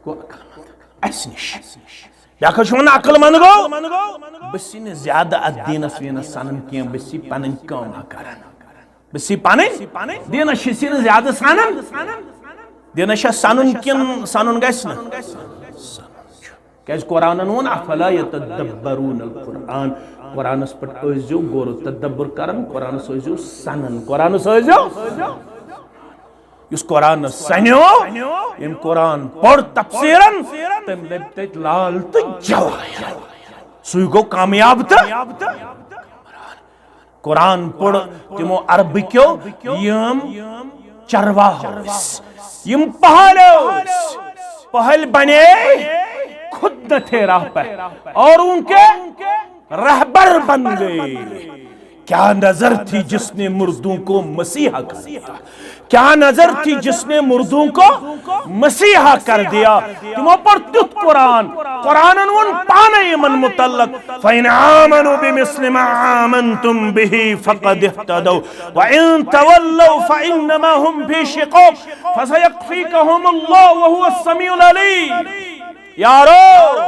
گوٚو عقل مند اَسہِ نِش۔ بیٛاکھ حظ چھُ وَنان، عقل مند گوٚو، بہٕ چھُس نہٕ زیادٕ اَتھ دیٖنَس ویٖنَس سَنان کینٛہہ، بہٕ چھُس پَنٕنۍ کٲم اَکھ کران۔ بہٕ چھُس پَنٕنۍ، دیٖنَس چھُس نہٕ زیادٕ سَنان۔ دیٖنَس چھا سَنُن کِنہٕ سَنُن گژھِ نہٕ؟ کیٛازِ قرآنن ووٚن، "افلا یتدبرون القرآن"، قرآنس پٮ۪ٹھ ٲسۍزیو غور و تدبر کران، قرآنس ٲسۍزیو سنان، قرآنس ٲسۍزیو۔ یُس قرآنس سنیو، ییٚمۍ قرآن پوٚر تفسیرن، تٔمۍ لٔبۍ تٔتۍ لال تہٕ جواہر۔ سُے گوٚو کامیاب تہٕ قرآن پوٚر تِمو عربہٕ کیو، یِم چرواہ ٲسۍ، یِم پہل ٲسۍ، پہل بنے، خود نہ تھے راہ پر، اور ان کے رہبر بن گئے۔ کیا نظر تھی جس نے مردوں کو مسیحا کر دیا، کیا نظر تھی جس نے مردوں کو مسیحا کر دیا۔ تِمو پوٚر تیُتھ قرآن، قرآنن ووٚن پانے یِمن متعلق، فَإِنْ آمَنُوا بِمِثْلِ مَا آمَنْتُمْ بِهِ فَقَدِ اهْتَدَوْا وَإِنْ تَوَلَّوْا فَإِنَّمَا هُمْ فِي شِقَاقٍ فَسَيَكْفِيكَهُمُ اللَّهُ وَهُوَ السَّمِيعُ الْعَلِيمُ۔ یارو،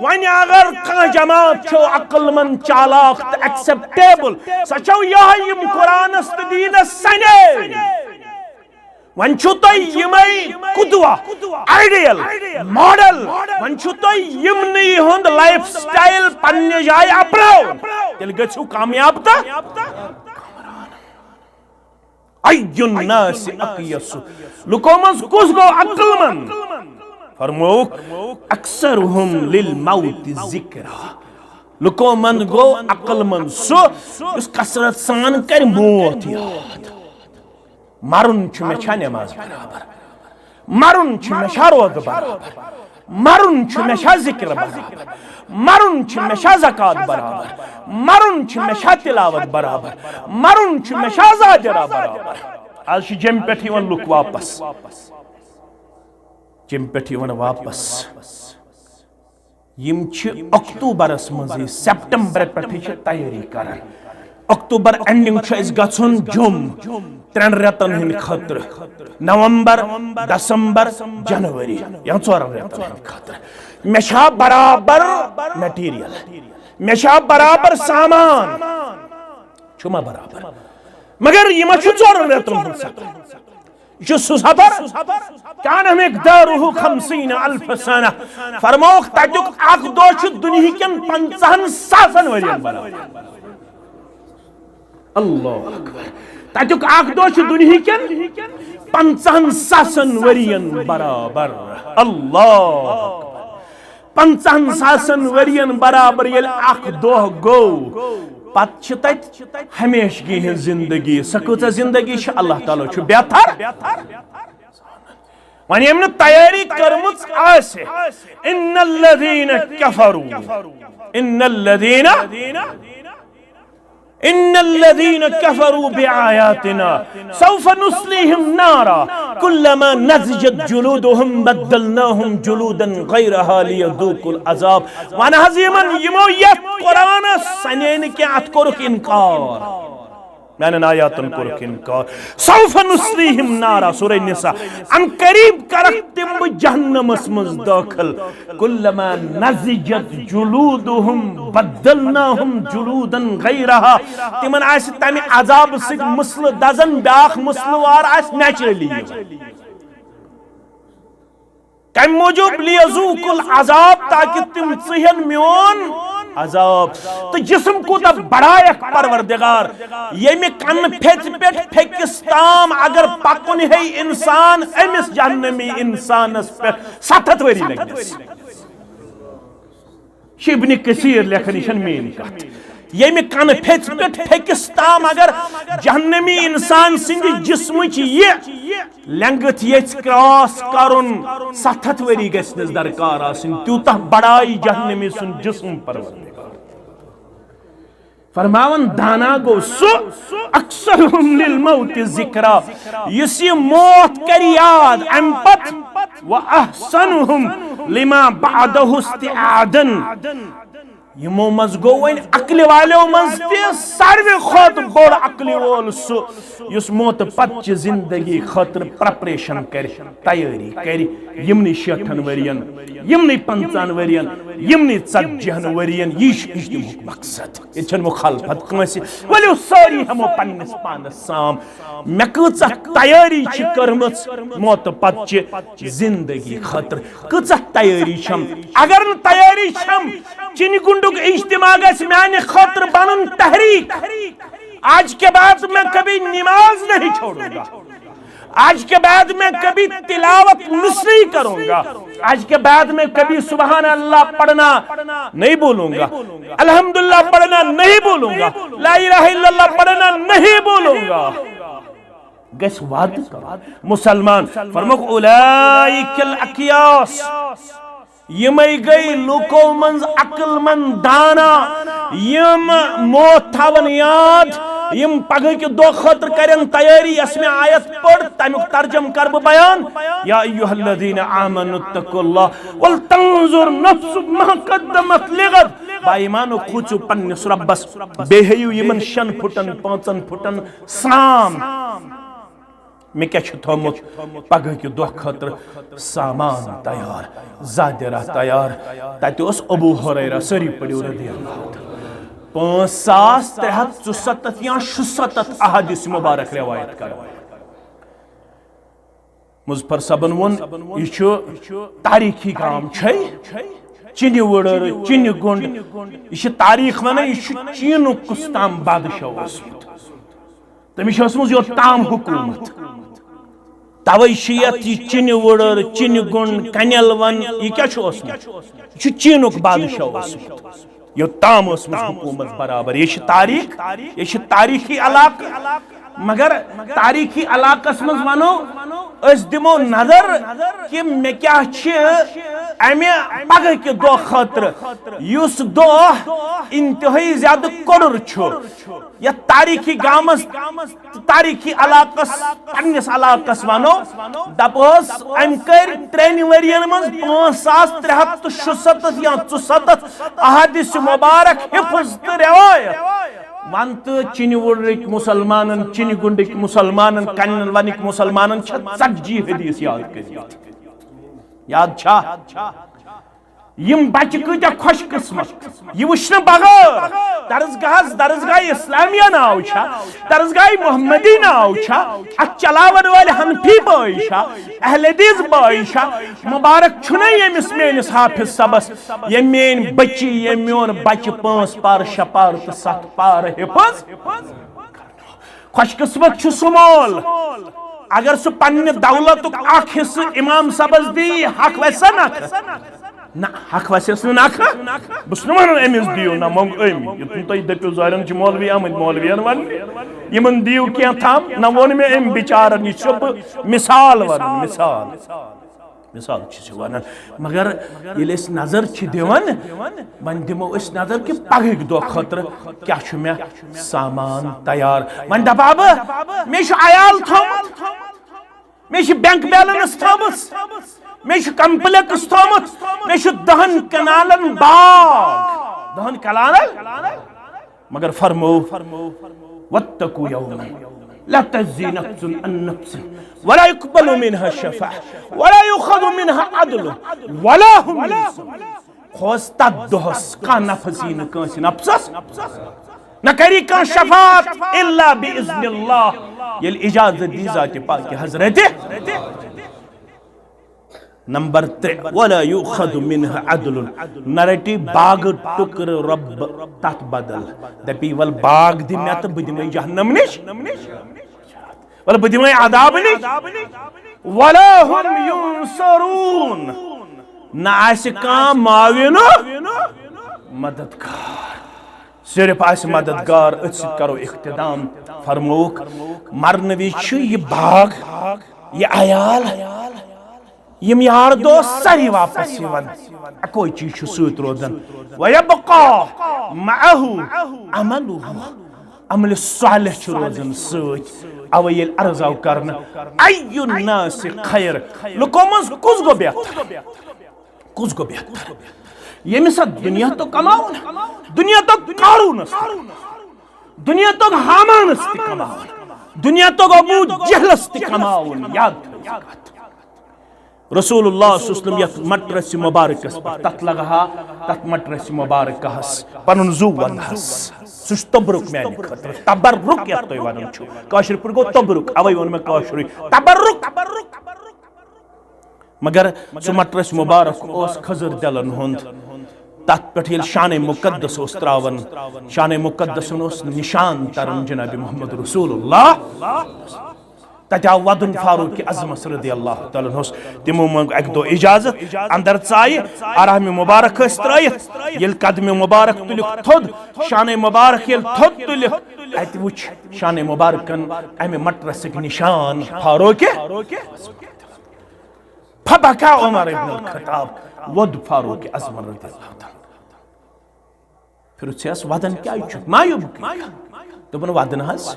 وۄنۍ اگر کانٛہہ جماعت چھو عقل مند، چالاک تہٕ ایکسپٹیبل، سۄ چھو یہے یِم قرآنس تہٕ دیٖنس سنے۔ وۄنۍ چھُو تۄہہِ یِمے قدوہ، آئیڈیل، ماڈل، وۄنۍ چھُو تۄہہِ یِمنٕے ہُنٛد لائف سٹائل پننہِ جایہِ اپناوُن، تیٚلہِ گٔژھِو کامیاب تہٕ۔ أَيُّ النَّاسِ أَقْيَسُ، لُکو منٛز کُس گوٚو عقل مند؟ فرمووُکھ، أَكْثَرُهُمْ لِلْمَوْتِ ذِكْرًا۔ لُکو منٛز گوٚو عقل مند سُہ یُس کثرت سان کرِ موت یاد۔ مرُن چھُ مےٚ چھا نماز برابر؟ مرُن چھُ مےٚ چھا روزٕ برابر؟ مرُن چھُ مےٚ چھا ذکر برابر؟ مرُن چھُ مےٚ چھا زکوٰۃ برابر؟ مرُن چھُ مےٚ چھا تلاوت برابر؟ مرُن چھُ مےٚ چھا زاجرہ برابر؟ آز چھِ جیٚمہِ پٮ۪ٹھ یِوان لُکھ واپس، جیٚمہِ پٮ۪ٹھ یِوان واپس۔ یِم چھِ اکتوبرس منٛزٕے، سپٹمبر پٮ۪ٹھٕے چھِ تیٲری کران۔ اکتوبر اینڈنگ چھُ اَسہِ گژھُن جوٚم ترٛٮ۪ن رٮ۪تن ہٕنٛدِ خٲطرٕ، نومبر، دسمبر، جنوری، یا ژورن رٮ۪تن ہٕنٛدِ خٲطرٕ۔ مےٚ چھا برابر مٹیریل؟ مےٚ چھا برابر سامان؟ چھُ ما برابر؟ مگر یہِ ما چھُ ژورن رٮ۪تن ہُنٛد سفر؟ یہِ چھُ سُہ سفر، کان مقدارہ خمسین الف سنہ۔ فرمووُکھ، تتیُک اکھ دۄہ چھُ دُنہِکٮ۪ن پنژاہن ساسن ؤرین برابر۔ اللہ اکبر۔ تتیُک اکھ دۄہ چھُ دُنہِکٮ۪ن پنژاہن ساسن ؤرین برابر۔ اللہ اکبر۔ پنژاہن ساسن ؤرین برابر ییٚلہِ اکھ دۄہ گوٚو، پتہٕ چھِ تتہِ ہمیشگی ہٕنٛز زندگی۔ سۄ کۭژاہ زندگی چھِ؟ اللہ تعالیٰ چھُ بہتر۔ وۄنۍ ییٚمۍ نہٕ تیٲری کٔرمٕژ آسہِ، ان الذین کفروا، ان الذین، ان الذین کفروا بآیاتنا سوف نصلیہم نارا کلما نضجت جلودہم بدلناہم جلودا غیرہا لیذوقوا العذاب۔ وَن حظ یِمن، یِمو یتھ قرآنس سنے نہٕ کینٛہہ، اتھ کوٚرُکھ انکار۔ میانٮ۪ن آیاتن کوٚرُکھ انکار۔ سوف نصلیہم نارا، سورہ نساء۔ ان قریب کرکھ تِم بہٕ جہنمس منٛز دٲخل۔ کلما نضجت جلودہم بدلناہم جلودا غیرہا۔ تِمن آسہِ تمہِ عذابہٕ سۭتۍ مسلہٕ دزان، بیاکھ مسلہٕ وار آسہِ نیچرلی یِوان۔ کمہِ موٗجوٗب؟ لیذوقوا العذاب، تاکہِ تِم ژٕہن میون عذاب۔ تہٕ جسم کوٗتاہ بڑایکھ پروردگار، ییٚمہِ کنہٕ پھیژِ پٮ۪ٹھ پھیٚکِس تام اگر پکُن ہے انسان، أمِس جہنمی انسانس پٮ۪ٹھ ستھ ہتھ ؤری لگنس۔ چھِ ابن کثیر لیکھان، یہِ چھَنہٕ میٛٲنۍ کتھ۔ ییٚمہِ کنہٕ پھیژِ پٮ۪ٹھ پھیٚکِس تام اگر جہنمی انسان سٕنٛدِ جسمٕچ یہِ length یژھِ cross کرُن، ستھ ہتھ ؤری گژھِ نس درکار آسٕنۍ، تیوٗتاہ بڑایہِ جہنمی سُنٛد جسم پروردگار۔ فرماوان دانا گوٚو سُہ، اکثرہم للموت ذکرا، یُس یہِ موت کرِ یاد امہِ پتہٕ، و احسنہم لما بعدہ استعدادا۔ یِمو منٛز گوٚو وۄنۍ عقلہِ والیو منٛز تہِ ساروی کھۄتہٕ بوٚڑ عقلہِ وول سُہ، یُس موتہٕ پتہٕ چہِ زندگی خٲطرٕ preparation کرِ، تیٲری کرِ۔ یِمنٕے شیٹھن ؤرین، یِمنٕے پنژاہن ؤرین، یِمنٕے ژتجی ہن ؤرین، یی چھُ اجتماعُک مقصد۔ ییٚتہِ چھَنہٕ مخالفت کٲنٛسہِ۔ ؤلِو سٲری ہٮ۪مو پننِس پانس سام۔ مےٚ کۭژاہ تیٲری چھِ کٔرمٕژ موتہٕ پتہٕ چہِ زندگی خٲطرٕ؟ کۭژاہ تیٲری چھم؟ اگر نہٕ تیٲری چھم، چِنہِ گُنڈُک اجتماع گژھِ میانہِ خٲطرٕ بنُن تحریک۔ آج کے بعد میں کبھی نماز نہیں چھوڑوں گا، آج کے بعد میں کبھی تلاوت مس نہیں کروں گا۔ آج کے بعد میں کبھی سبحان اللہ پڑھنا نہیں بولوں گا، الحمدللہ پڑھنا نہیں بولوں گا، لا الہ الا اللہ پڑھنا نہیں بولوں گا۔ گژھِ وعدٕ کرُن۔ مسلمان فرموکھ، اولئک الاکیاس، یِمے گٔے لوٗکو منٛز عقل مند دانا، یِم موت تھاون یاد، یِم پگہٕ کہِ دۄہ خٲطرٕ کرن تیٲری۔ یۄس مےٚ آیت پٔر، تمیُک ترجمہٕ کرٕ بہٕ بیان۔ یا ایھا الذین آمنوا اتقوا اللہ ولتنظر نفس ما قدمت لغد۔ با ایمانو، کھوٗژِو پننِس رۄبس، بیٚیہِ ہیٚیِو یِمن شٮ۪ن پھُٹن، پانٛژن پھُٹن سام۔ مےٚ کیٛاہ چھُ تھوٚومُت پگہٕ کہِ دۄہ خٲطرٕ سامان تیار، زادِ راہ تیار۔ تتہِ اوس ابو ہریرہ، سٲری پٔرِو رضی اللہ عنہ۔ پانٛژھ ساس ترٛےٚ ہتھ ژُسَتتھ یا شُسَتتھ احادیث مبارک روایت کران۔ مظفر صٲبن ووٚن، یہِ چھُ تاریخی گام چھے، چِنہِ وُڑر، چِنہِ گُنڈ۔ یہِ چھِ تاریخ ونان، یہِ چھُ چیٖنُک کُس تام بادشاہ اوسمُت۔ تٔمِس چھِ ٲسمٕژ یوٚت تام حکوٗمت۔ توے چھِ یتھ یہِ چِنہِ وُڑر، چِنہِ گُنڈ، کنٮ۪ل ون، یہِ کیٛاہ چھُ اوسمُت؟ یہِ چھُ چیٖنُک بادشاہ اوسمُت۔ یوٚت تام ٲسمٕژ حکوٗمت برابر۔ یہِ چھِ تاریخ، یہِ چھِ تاریخی علاقہٕ۔ مگر تاریخی علاقس منٛز ونو، أسۍ دِمو نظر کہِ مےٚ کیٛاہ چھِ امہِ پگہٕ کہِ دۄہ خٲطرٕ، یُس دۄہ انتہٲئی زیادٕ کوٚڈُر چھُ۔ یتھ تاریخی گامس تہٕ تاریخی علاقس، پننِس علاقس ونو، دپوس، أمۍ کٔرۍ ترٛٮ۪ن ؤرین منٛز پانٛژھ ساس ترٛےٚ ہتھ تہٕ شُسَتتھ یا ژُسَتتھ احادیث مبارک حفظ تہٕ روایت۔ ون تہٕ، چِنہِ وُڑرٕکۍ مسلمانن، چِنہِ گُنڈٕکۍ مسلمانن، کنٮ۪ن ونٕکۍ مسلمانن چھِ ژتجی حدیث یاد کٔرمٕتۍ۔ یاد چھا؟ یِم بچہِ کۭتیاہ خۄش قسمت، یہِ وٕچھنہٕ بغٲر درسگاہس درسگاہ اسلامیہ ناو چھا، درسگاہ محمدی ناو چھا، اتھ چلاون وٲلۍ حنفی بٲے چھا، اہل حدیث بٲے چھا؟ مبارک چھُنہ ییٚمِس میٲنِس حافظ صٲبس، ییٚمۍ میٲنۍ بچی، ییٚمۍ میون بچہِ پانٛژھ پارٕ، شےٚ پارٕ تہٕ ستھ پارٕ حفظ۔ خۄش قسمت چھُ سُہ مول، اگر سُہ پننہِ دولتُک اکھ حصہٕ امام صٲبس دی، حق وسہِ سا نکھٕ؟ نہ، حق وسٮ۪س نہٕ نکھٕ۔ بہٕ چھُس نہٕ ونان أمِس دِیِو، نہ مۄنگ أمۍ۔ یُتھ نہٕ تُہۍ دٔپِو زارٮ۪ن چھِ مولوی آمٕتۍ مولوین وننہِ، یِمن دِیِو کینٛہہ تام۔ نہ ووٚن مےٚ أمۍ بِچارن، یہِ چھُسو بہٕ مثال ونان، مثال۔ مثال چھِ أسۍ وَنان۔ مگر ییٚلہِ أسۍ نظر چھِ دِوان، وۄنۍ دِمو أسۍ نظر کہِ پگہٕکۍ دۄہ خٲطرٕ کیٛاہ چھُ مےٚ سامان تیار۔ وۄنۍ دَپہٕ ہا بہٕ، مےٚ چھُ عیال تھوٚومُت، مےٚ چھِ بینک بیلنس تھٲومٕژ، مےٚ چھُ کمپلیکس تھوٚومُت، مےٚ چھُ دَہن کنالن باغ، دَہن کنالن۔ مگر فرمو، واتقوا یوما لا تجزی نفس عن نفس ولا يقبل منها شفاعة ولا يؤخذ منها عدل ولا هم ينصرون۔ کھوژ تتھ دۄہس، کانٛہہ نفس یی نہٕ کٲنٛسہِ نفسس، نہ کری کانٛہہ شفاعت الا باذن اللہ، ییٚلہِ اجازت دی ذاتِ پاکِ حضرت۔ نمبر ترٛےٚ، ولا یؤخذ منها عدل، نہ رٹی باغ ٹکرٕ رۄب تتھ بدل، دپی ول باغ دِ مےٚ تہٕ بہٕ دِمے جہنم نِش، ول بہٕ دِمے عذاب نِش۔ ولا هم ينصرون، نہ آسہِ کانٛہہ معاون و مددگار، صرف آسہِ مددگار، أتھۍ سۭتۍ کرو اختتام۔ فرمووُکھ، مرنہٕ وِزِ چھُ یہِ باغ، یہِ عیال، یِم یار دوس سٲری واپس یِوان، اکوے چیز چھُ سۭتۍ روزان۔ وَيَبْقَى مَعَهُ عَمَلُهُ، عملِ صالح چھُ روزان سۭتۍ۔ اوے ییٚلہِ عرض آو کرنہٕ، أَيُّ النَّاسِ خَيْرٌ، لُکو منٛز کُس گوٚو بہتر؟ کُس گوٚو بہتر؟ ییٚمِس اَتھ دُنیا تو کماوُن، دُنیا تو قارونس، دُنیا تو ہامانس تہِ کماوُن، دُنیا تو ابو جہلس تہِ کماوُن۔ یاد تھٲیِو کتھ۔ رسول اللہ صلی اللہ علیہ وسلم یتھ مٹرس مبارکس پٮ۪ٹھ، تتھ لگہا، تتھ مٹرس مبارکس پنُن زُو ونہس۔ سُہ چھُ تبرک میانہِ خٲطرٕ، تبرک یتھ تُہۍ ونان چھِو۔ کٲشِر پٲٹھۍ گوٚو تبرک، اوے ووٚن مےٚ کٲشرُے تبرک۔ مگر سُہ مٹرس مبارک اوس خضر دلن ہُنٛد۔ تتھ پٮ۪ٹھ ییٚلہِ شانِ مقدس اوس تراوان، شانِ مقدسن اوس نشان تران جناب محمد رسول اللہ۔ تتہِ آو ودُن فاروق اعظمس رضی اللہ تعالیٰ عنہس۔ تِمو منٛگ اکہِ دۄہ اجازت، اندر ژایہِ، آرام مبارک ٲسۍ ترٲیِتھ۔ ییٚلہِ قدمِ مبارک تُلِکھ تھوٚد، شانہ مبارک ییٚلہِ تھوٚد تُلِکھ، اتہِ وُچھ شانہ مبارکن امہِ مٹرسٕکۍ نشان فاروق۔ فبکا عمر ابن الخطاب، ووٚد فاروق اعظم رضی اللہ تعالیٰ۔ پھرُس یس ودن کیازِ چھُکھ؟ ما یبکی؟ دوٚپُن، ودن حظ۔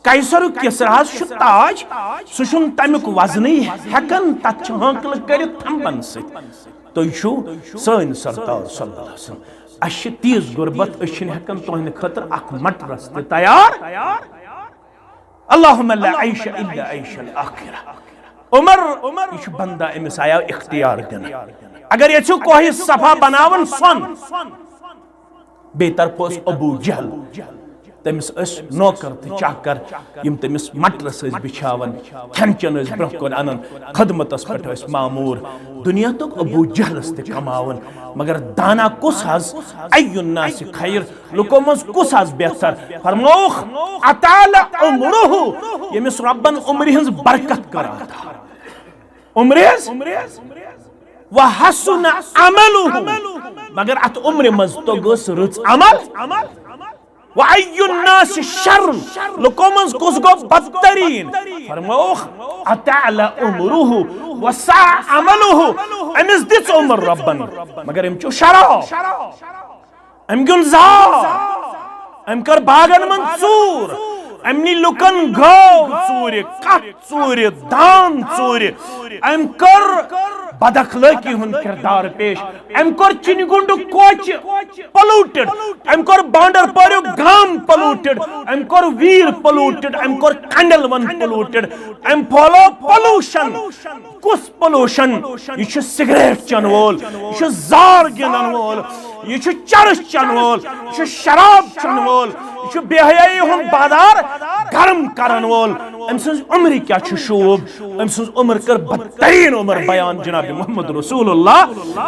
قیصر و کسرا حظ چھُ تاج، سُہ چھُنہٕ تمیُک وزنٕے ہٮ۪کان، تتھ چھِ ہانکلہٕ کٔرِتھ تھمبن سۭتۍ۔ تُہۍ چھِو سٲنۍ سردار صلی اللہ علیہ وسلم۔ اسہِ چھِ تیٖژ غربت، أسۍ چھِنہٕ ہٮ۪کان تُہنٛدِ خٲطرٕ اکھ مٹرس تہِ تیار۔ اللہم لا عیش الا عیش الاخرہ۔ عمر، یہِ چھُ بندہ، أمِس آیاو اختیار دِنہٕ۔ اگر یژھِو کوہ صفا بناوُن سۄن، بیٚیہِ طرفہٕ اوس ابو جہل، تٔمِس ٲسۍ نوکر تہٕ چاکر، یِم تٔمِس مٹرس ٲسۍ بِچھاوان، کھٮ۪ن چٮ۪ن ٲسۍ برٛونٛہہ کُن انان، خدمتس پٮ۪ٹھ ٲسۍ معموٗر۔ دُنیا توٚگ ابو جہلس تہِ کماوُن، مگر دانا کُس حظ؟ ای الناس خیر، لُکو منٛز کُس حظ بہتر؟ فرمووُکھ، اطال عمرہ، ییٚمِس رۄبن عمرِ ہٕنٛز برکت کٔر عطا۔ عمرِ ہٕنٛز؟ وحسن عملہ، مگر اتھ عمرِ منٛز توٚگُس رٕژ عمل۔ وای الناس شر، لُکو منٛز کُس گوٚو بدترین؟ فرمووُکھ، اطال عمرہ وساء عملہ، أمِس دِژ عمر رۄبن، مگر أمۍ چیوٚو شراب۔ أمۍ گیُنٛد زاو، أمۍ کٔر باغن منٛز ژوٗر، أمۍ نی لُکن گٲو ژوٗرِ، کتھ ژوٗرِ، دان ژوٗرِ، أمۍ کٔر بد اخلٲقی ہُنٛد کردار پیش، أمۍ کوٚر چِنہِ گُنڈُک کوچہِ پلوٹڈ، أمۍ کوٚر بانڈر پوریُک گام پلوٹڈ، أمۍ کوٚر ویر پلوٹڈ، أمۍ کوٚر کنڈل ون پلوٹڈ، أمۍ پھٲلٲو پلوشن۔ کُس پلوشن؟ یہِ چھُ سگریٹ چٮ۪ن وول، یہِ چھُ زار گِنٛدن وول، یہِ چھُ چرس چٮ۪ن وول، یہِ چھُ شراب چٮ۪ن وول، یہِ چھُ بے حیٲیی ہُنٛد بازار گرم کرن وول۔ أمۍ سٕنٛز عمرِ کیٛاہ چھُ شوٗب؟ أمۍ سٕنٛز عمر کٔر بدترین عمر بیان جناب محمد رسول اللہ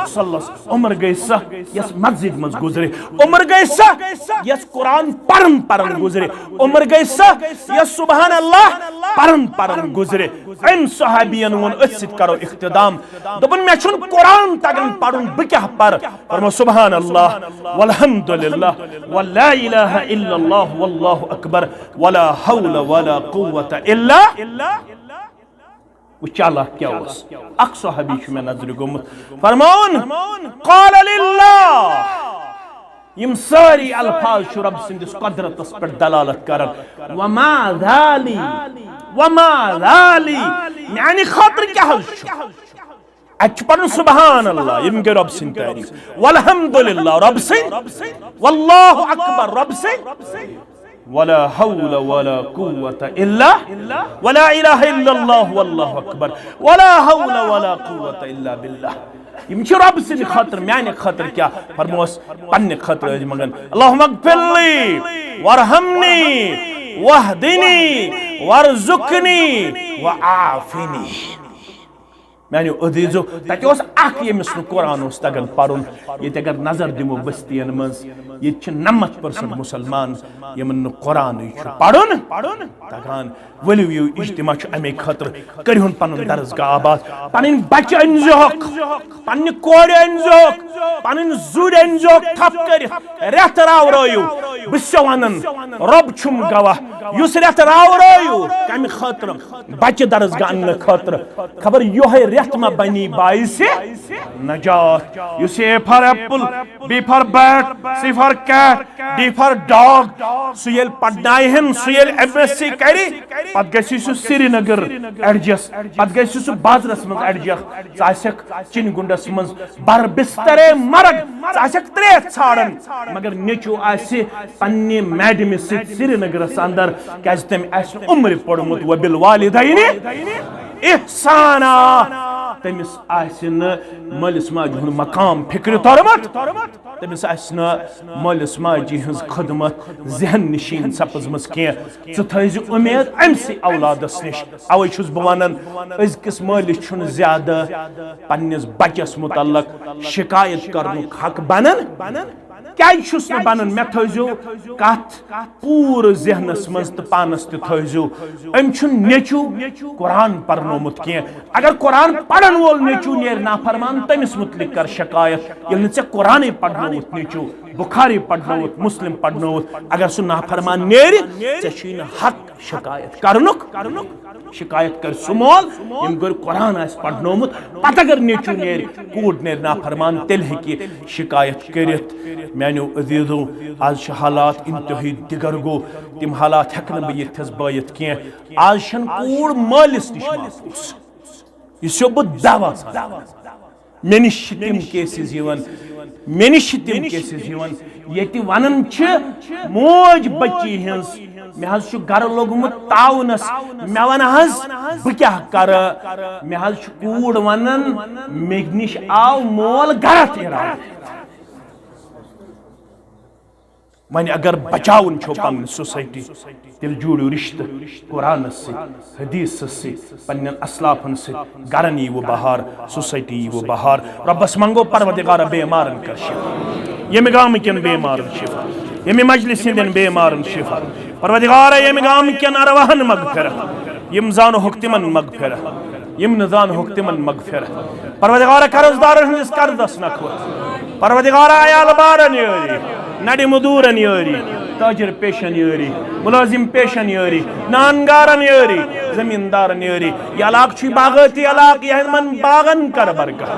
صلی اللہ علیہ وسلم۔ عمر گٔے سۄ یۄس مسجد منٛز گُزرِ، عمر گٔے سۄ یۄس قرآن پرن پرن گُزرِ، عمر گٔے سۄ یۄس سبحان اللہ پرن پرن گُزرِ۔ أمۍ صحابین ووٚن، أتھۍ سۭتۍ کرو اختتام۔ دوٚپُن، مےٚ چھُنہٕ قرآن تگان پرُن، بہٕ کیٛاہ پرٕ؟ فرمو، سبحان اللہ، والحمد للہ، ولا الہ الا اللہ، واللہ اکبر، ولا حول ولا قوت الا۔ وٕچھ چالاک کیٛاہ اوس۔ اکھ صحابی چھُ مےٚ نظرِ گوٚمُت۔ فرماوُن، قال للہ۔ یِم سٲری الفاظ چھِ رۄب سٕنٛدِس قۄدرتس پٮ۪ٹھ دلالت کران۔ وما ذالی، وما ذالی، میانہِ خٲطرٕ کیٛاہ حظ چھُ؟ اَتہِ چھُ پَرُن سبحان اللہ، یِم گٔے رۄب سٕنٛدۍ تعریٖف۔ والحمد للہ، رۄب سٕنٛدۍ۔ واللہ اکبر، رۄب سٕنٛدۍ۔ ولا حول ولا قوت الا، ولا الہ الا اللہ، واللہ اکبر، ولا حول ولا قوت الا باللہ۔ یِم چھِ رۄب سٕنٛدِ خٲطرٕ، میانہِ خٲطرٕ کیٛاہ؟ فرموس، پننہِ خٲطرٕ ٲسۍ منٛگان، اللہم اغفر لی، وارحمنی، واہدنی، وارزقنی، وعافنی۔ میانیو عزیزو، تتہِ اوس اکھ، ییٚمِس نہٕ قرآن اوس تگان پرُن۔ ییٚتہِ اگر نظر دِمو بستین منٛز، ییٚتہِ چھِ نمتھ پٔرسنٹ مسلمان، یِمن نہٕ قرآنٕے چھُ پرُن تگان۔ ؤلِو یِیِو، اجتماع چھُ امے خٲطرٕ، کٔرِہُن پنُن درسگاہ آباد، پنٕنۍ بچہِ أنۍزِہوکھ، پننہِ کورِ أنۍزِہوکھ، پنٕنۍ زُرۍ أنۍزِہوکھ تھپھ کٔرِتھ، رٮ۪تھ راورٲیِو۔ بہٕ چھُسو ونان، رۄب چھُم گواہ، یُس رٮ۪تھ راورٲیِو، کمہِ خٲطرٕ؟ بچہِ درسگاہ اننہٕ خٲطرٕ۔ خبر یۄہے رٮ۪تھ ما بنی باعث نجات۔ یُس A for apple، B for bat، C for cat، D for dog، سُہ ییٚلہِ پرناوہن، سُہ ییٚلہِ M S C کرِ، پتہٕ گژھِ سُہ سرینگر ایڈجسٹ، پتہٕ گژھِ سُہ بازرس منٛز ایڈجسٹ۔ ژٕ آسکھ چِنہِ گُنڈس منٛز بر بسترے مرگ، ژٕ آسکھ ترٛیش ژھانڈان، مگر نیٚچو آسہِ پننہِ میڈمہِ سۭتۍ سرینگرس اندر، کیازِ تٔمۍ آسہِ عمرِ پوٚرمُت وبالوالدین احسانا۔ تٔمِس آسہِ نہٕ مٲلِس ماجہِ ہُنٛد مقام فکرِ توٚرمُت، تٔمِس آسہِ نہٕ مٲلِس ماجہِ ہٕنٛز خدمت ذہن نشین سپٕزمٕژ کینٛہہ۔ ژٕ تھٲیزِ اُمید أمۍ سٕے اولادس نِش۔ اوے چھُس بہٕ ونان، أزکِس مٲلِس چھُنہٕ زیادٕ پننِس بچس متعلق شکایت کرنُک حق بنان۔ کیازِ چھُس نہٕ بنان؟ مےٚ تھٲیزیو کتھ پوٗرٕ ذہنس منٛز تہٕ پانس تہِ تھٲیزیو، أمۍ چھُنہٕ نیٚچو قرآن پرنومُت کینٛہہ۔ اگر قرآن پرن وول نیٚچو نیرِ نافرمان، تٔمِس متعلق کر شکایت، ییٚلہِ نہٕ ژےٚ قرآنٕے پرنووُتھ نیٚچو، بخاری پرنووُتھ، مسلم پرنووُتھ۔ اگر سُہ نافرمان نیرِ، ژےٚ چھُے نہٕ حق شکایت کرنُک۔ شکایت کر سُہ مول، ییٚمۍ گۄڈٕ قرآن آسہِ پرنومُت، پتہٕ اگر نیٚچو نیرِ، کوٗر نیرِ نافرمان، تیٚلہِ ہیٚکہِ شکایت کٔرِتھ۔ میانیو عزیزو، آز چھِ حالات انتہٲئی دِگر گوٚو، تِم حالات ہٮ۪کہٕ نہٕ بہٕ ییٚتھس بٲیِتھ کینٛہہ۔ آز چھَنہٕ کوٗر مٲلِس نِش محفوٗظ۔ یہِ چھُسو بہٕ دعویٰ سان۔ مےٚ نِش چھِ تِم کیسز یِوان، مےٚ نِش چھِ تِم کیسز یِوان، ییٚتہِ وَنان چھِ موج بچی ہٕنٛز، مےٚ حظ چھُ گرٕ لوٚگمُت تاونس، مےٚ وَن حظ بہٕ کیٛاہ کرٕ؟ مےٚ حظ چھُ کوٗر وَنان، مےٚ نِش آو مول غلط ارادٕ۔ وۄنۍ اگر بچاوُن چھو پنٕنۍ سوسایٹی، تیٚلہِ جوڑِو رشتہٕ قرآنس سۭتۍ، حدیثس سۭتۍ، پننٮ۪ن اسلافن سۭتۍ۔ گرن ییٖوٕ بہار، سوسایٹی ییٖوٕ بہار۔ رۄبس منگو، پروردگارا، بیمارن کر شفا، ییٚمہِ گامہٕ کٮ۪ن بیمارن شفا، ییٚمہِ مجلس ہٕنٛدٮ۪ن بیمارن شفا۔ پروردگارا، ییٚمہِ گامہٕ کٮ۪ن ارواحن مغفرت، یِم زانہوکھ تِمن مغفرت، یِم نہٕ زانہوکھ تِمن مغفرت۔ پروردگارا، قرض دارن ہٕنٛدِس قرضس نکھوت۔ پروردگارا، عیال بارن یٲری، نڈِ مزدورن یٲری، تاجر پیشن یٲری، ملازم پیشن یٲری، نانگارن یٲری، زمیندارن یٲری۔ یہِ علاقہٕ چھُے باغٲتی علاقہٕ، یِمن باغن کر برکت،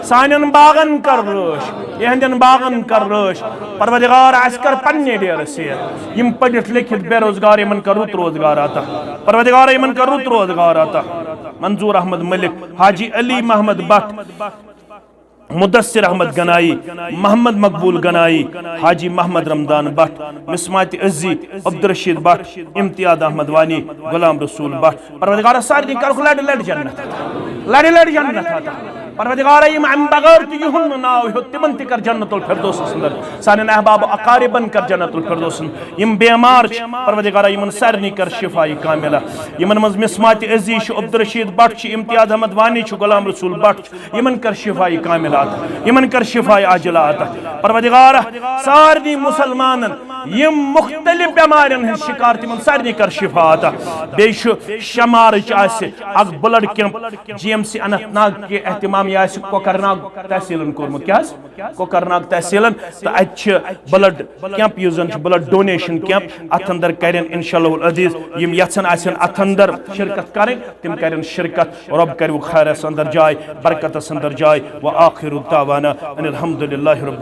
سانٮ۪ن باغن کر رٲچھ، یِہنٛدٮ۪ن باغن کر رٲچھ۔ پروردگار، اسہِ کر پننہِ ڈیرٕ سیر۔ یِم پٔرِتھ لیکھِتھ بے روزگار، یِمن کر رُت روزگار عطا۔ پروردگار، یِمن کر رُت روزگار عطا۔ منظور احمد ملک، حاجی علی محمد بٹ، مدثر احمد گنائی، محمد مقبول گنائی، حاجی محمد رمضان بٹ، مصمات عزی، عبدالرشید بٹ، امتیاز احمد وانی، غلام رسول بٹ۔ پروردگارا، سارنٕے کرُکھ لڑِ لڑِ جنت عطا۔ لڑِ لڑِ جنت عطا۔ پروردگارا، یِم امہِ بغٲر تہِ یِہُنٛد نہٕ ناو ہیوٚت، تِمن تہِ کر جنت الفردوسس اندر۔ سانٮ۪ن احباب و اقاربن کر جنت الفردوسن۔ یِم بیمار چھِ، پروردگارا، یِمن سارنٕے کر شفای کاملہ۔ یِمن منٛز مصمات عزی چھُ، عبدالرشید بٹ چھُ، امتیاز احمد وانی چھُ، غلام رسول بٹ چھُ۔ یِمن کر شفای کاملہ عطا، یِمن کر شفای عاجلہ عطا۔ پروردگارا، سارنٕے مسلمانن یِم مختلف بیمارن ہٕنٛدۍ شکار، تِمن سارنٕے کر شفا عطا۔ بیٚیہِ چھُ شمارٕچ آسہِ اکھ blood camp, G M C Anantnag کہِ اہتمام، یہِ آسہِ کوکرناگ تحصیلن کوٚرمُت۔ کیٛاہ حظ؟ کوکرناگ تحصیلن۔ تہٕ اتہِ چھِ بلڈ کیمپ، یُس زن چھُ بلڈ ڈونیشن کیمپ، اتھ اندر کرن انشاءاللہ العزیز یِم یژھن آسن اتھ اندر شرکت کرٕنۍ، تِم کرن شرکت۔ رب کریو خیرس اندر جاے، برکتس اندر جاے۔ وآخر دعوانا ان الحمد للہ رب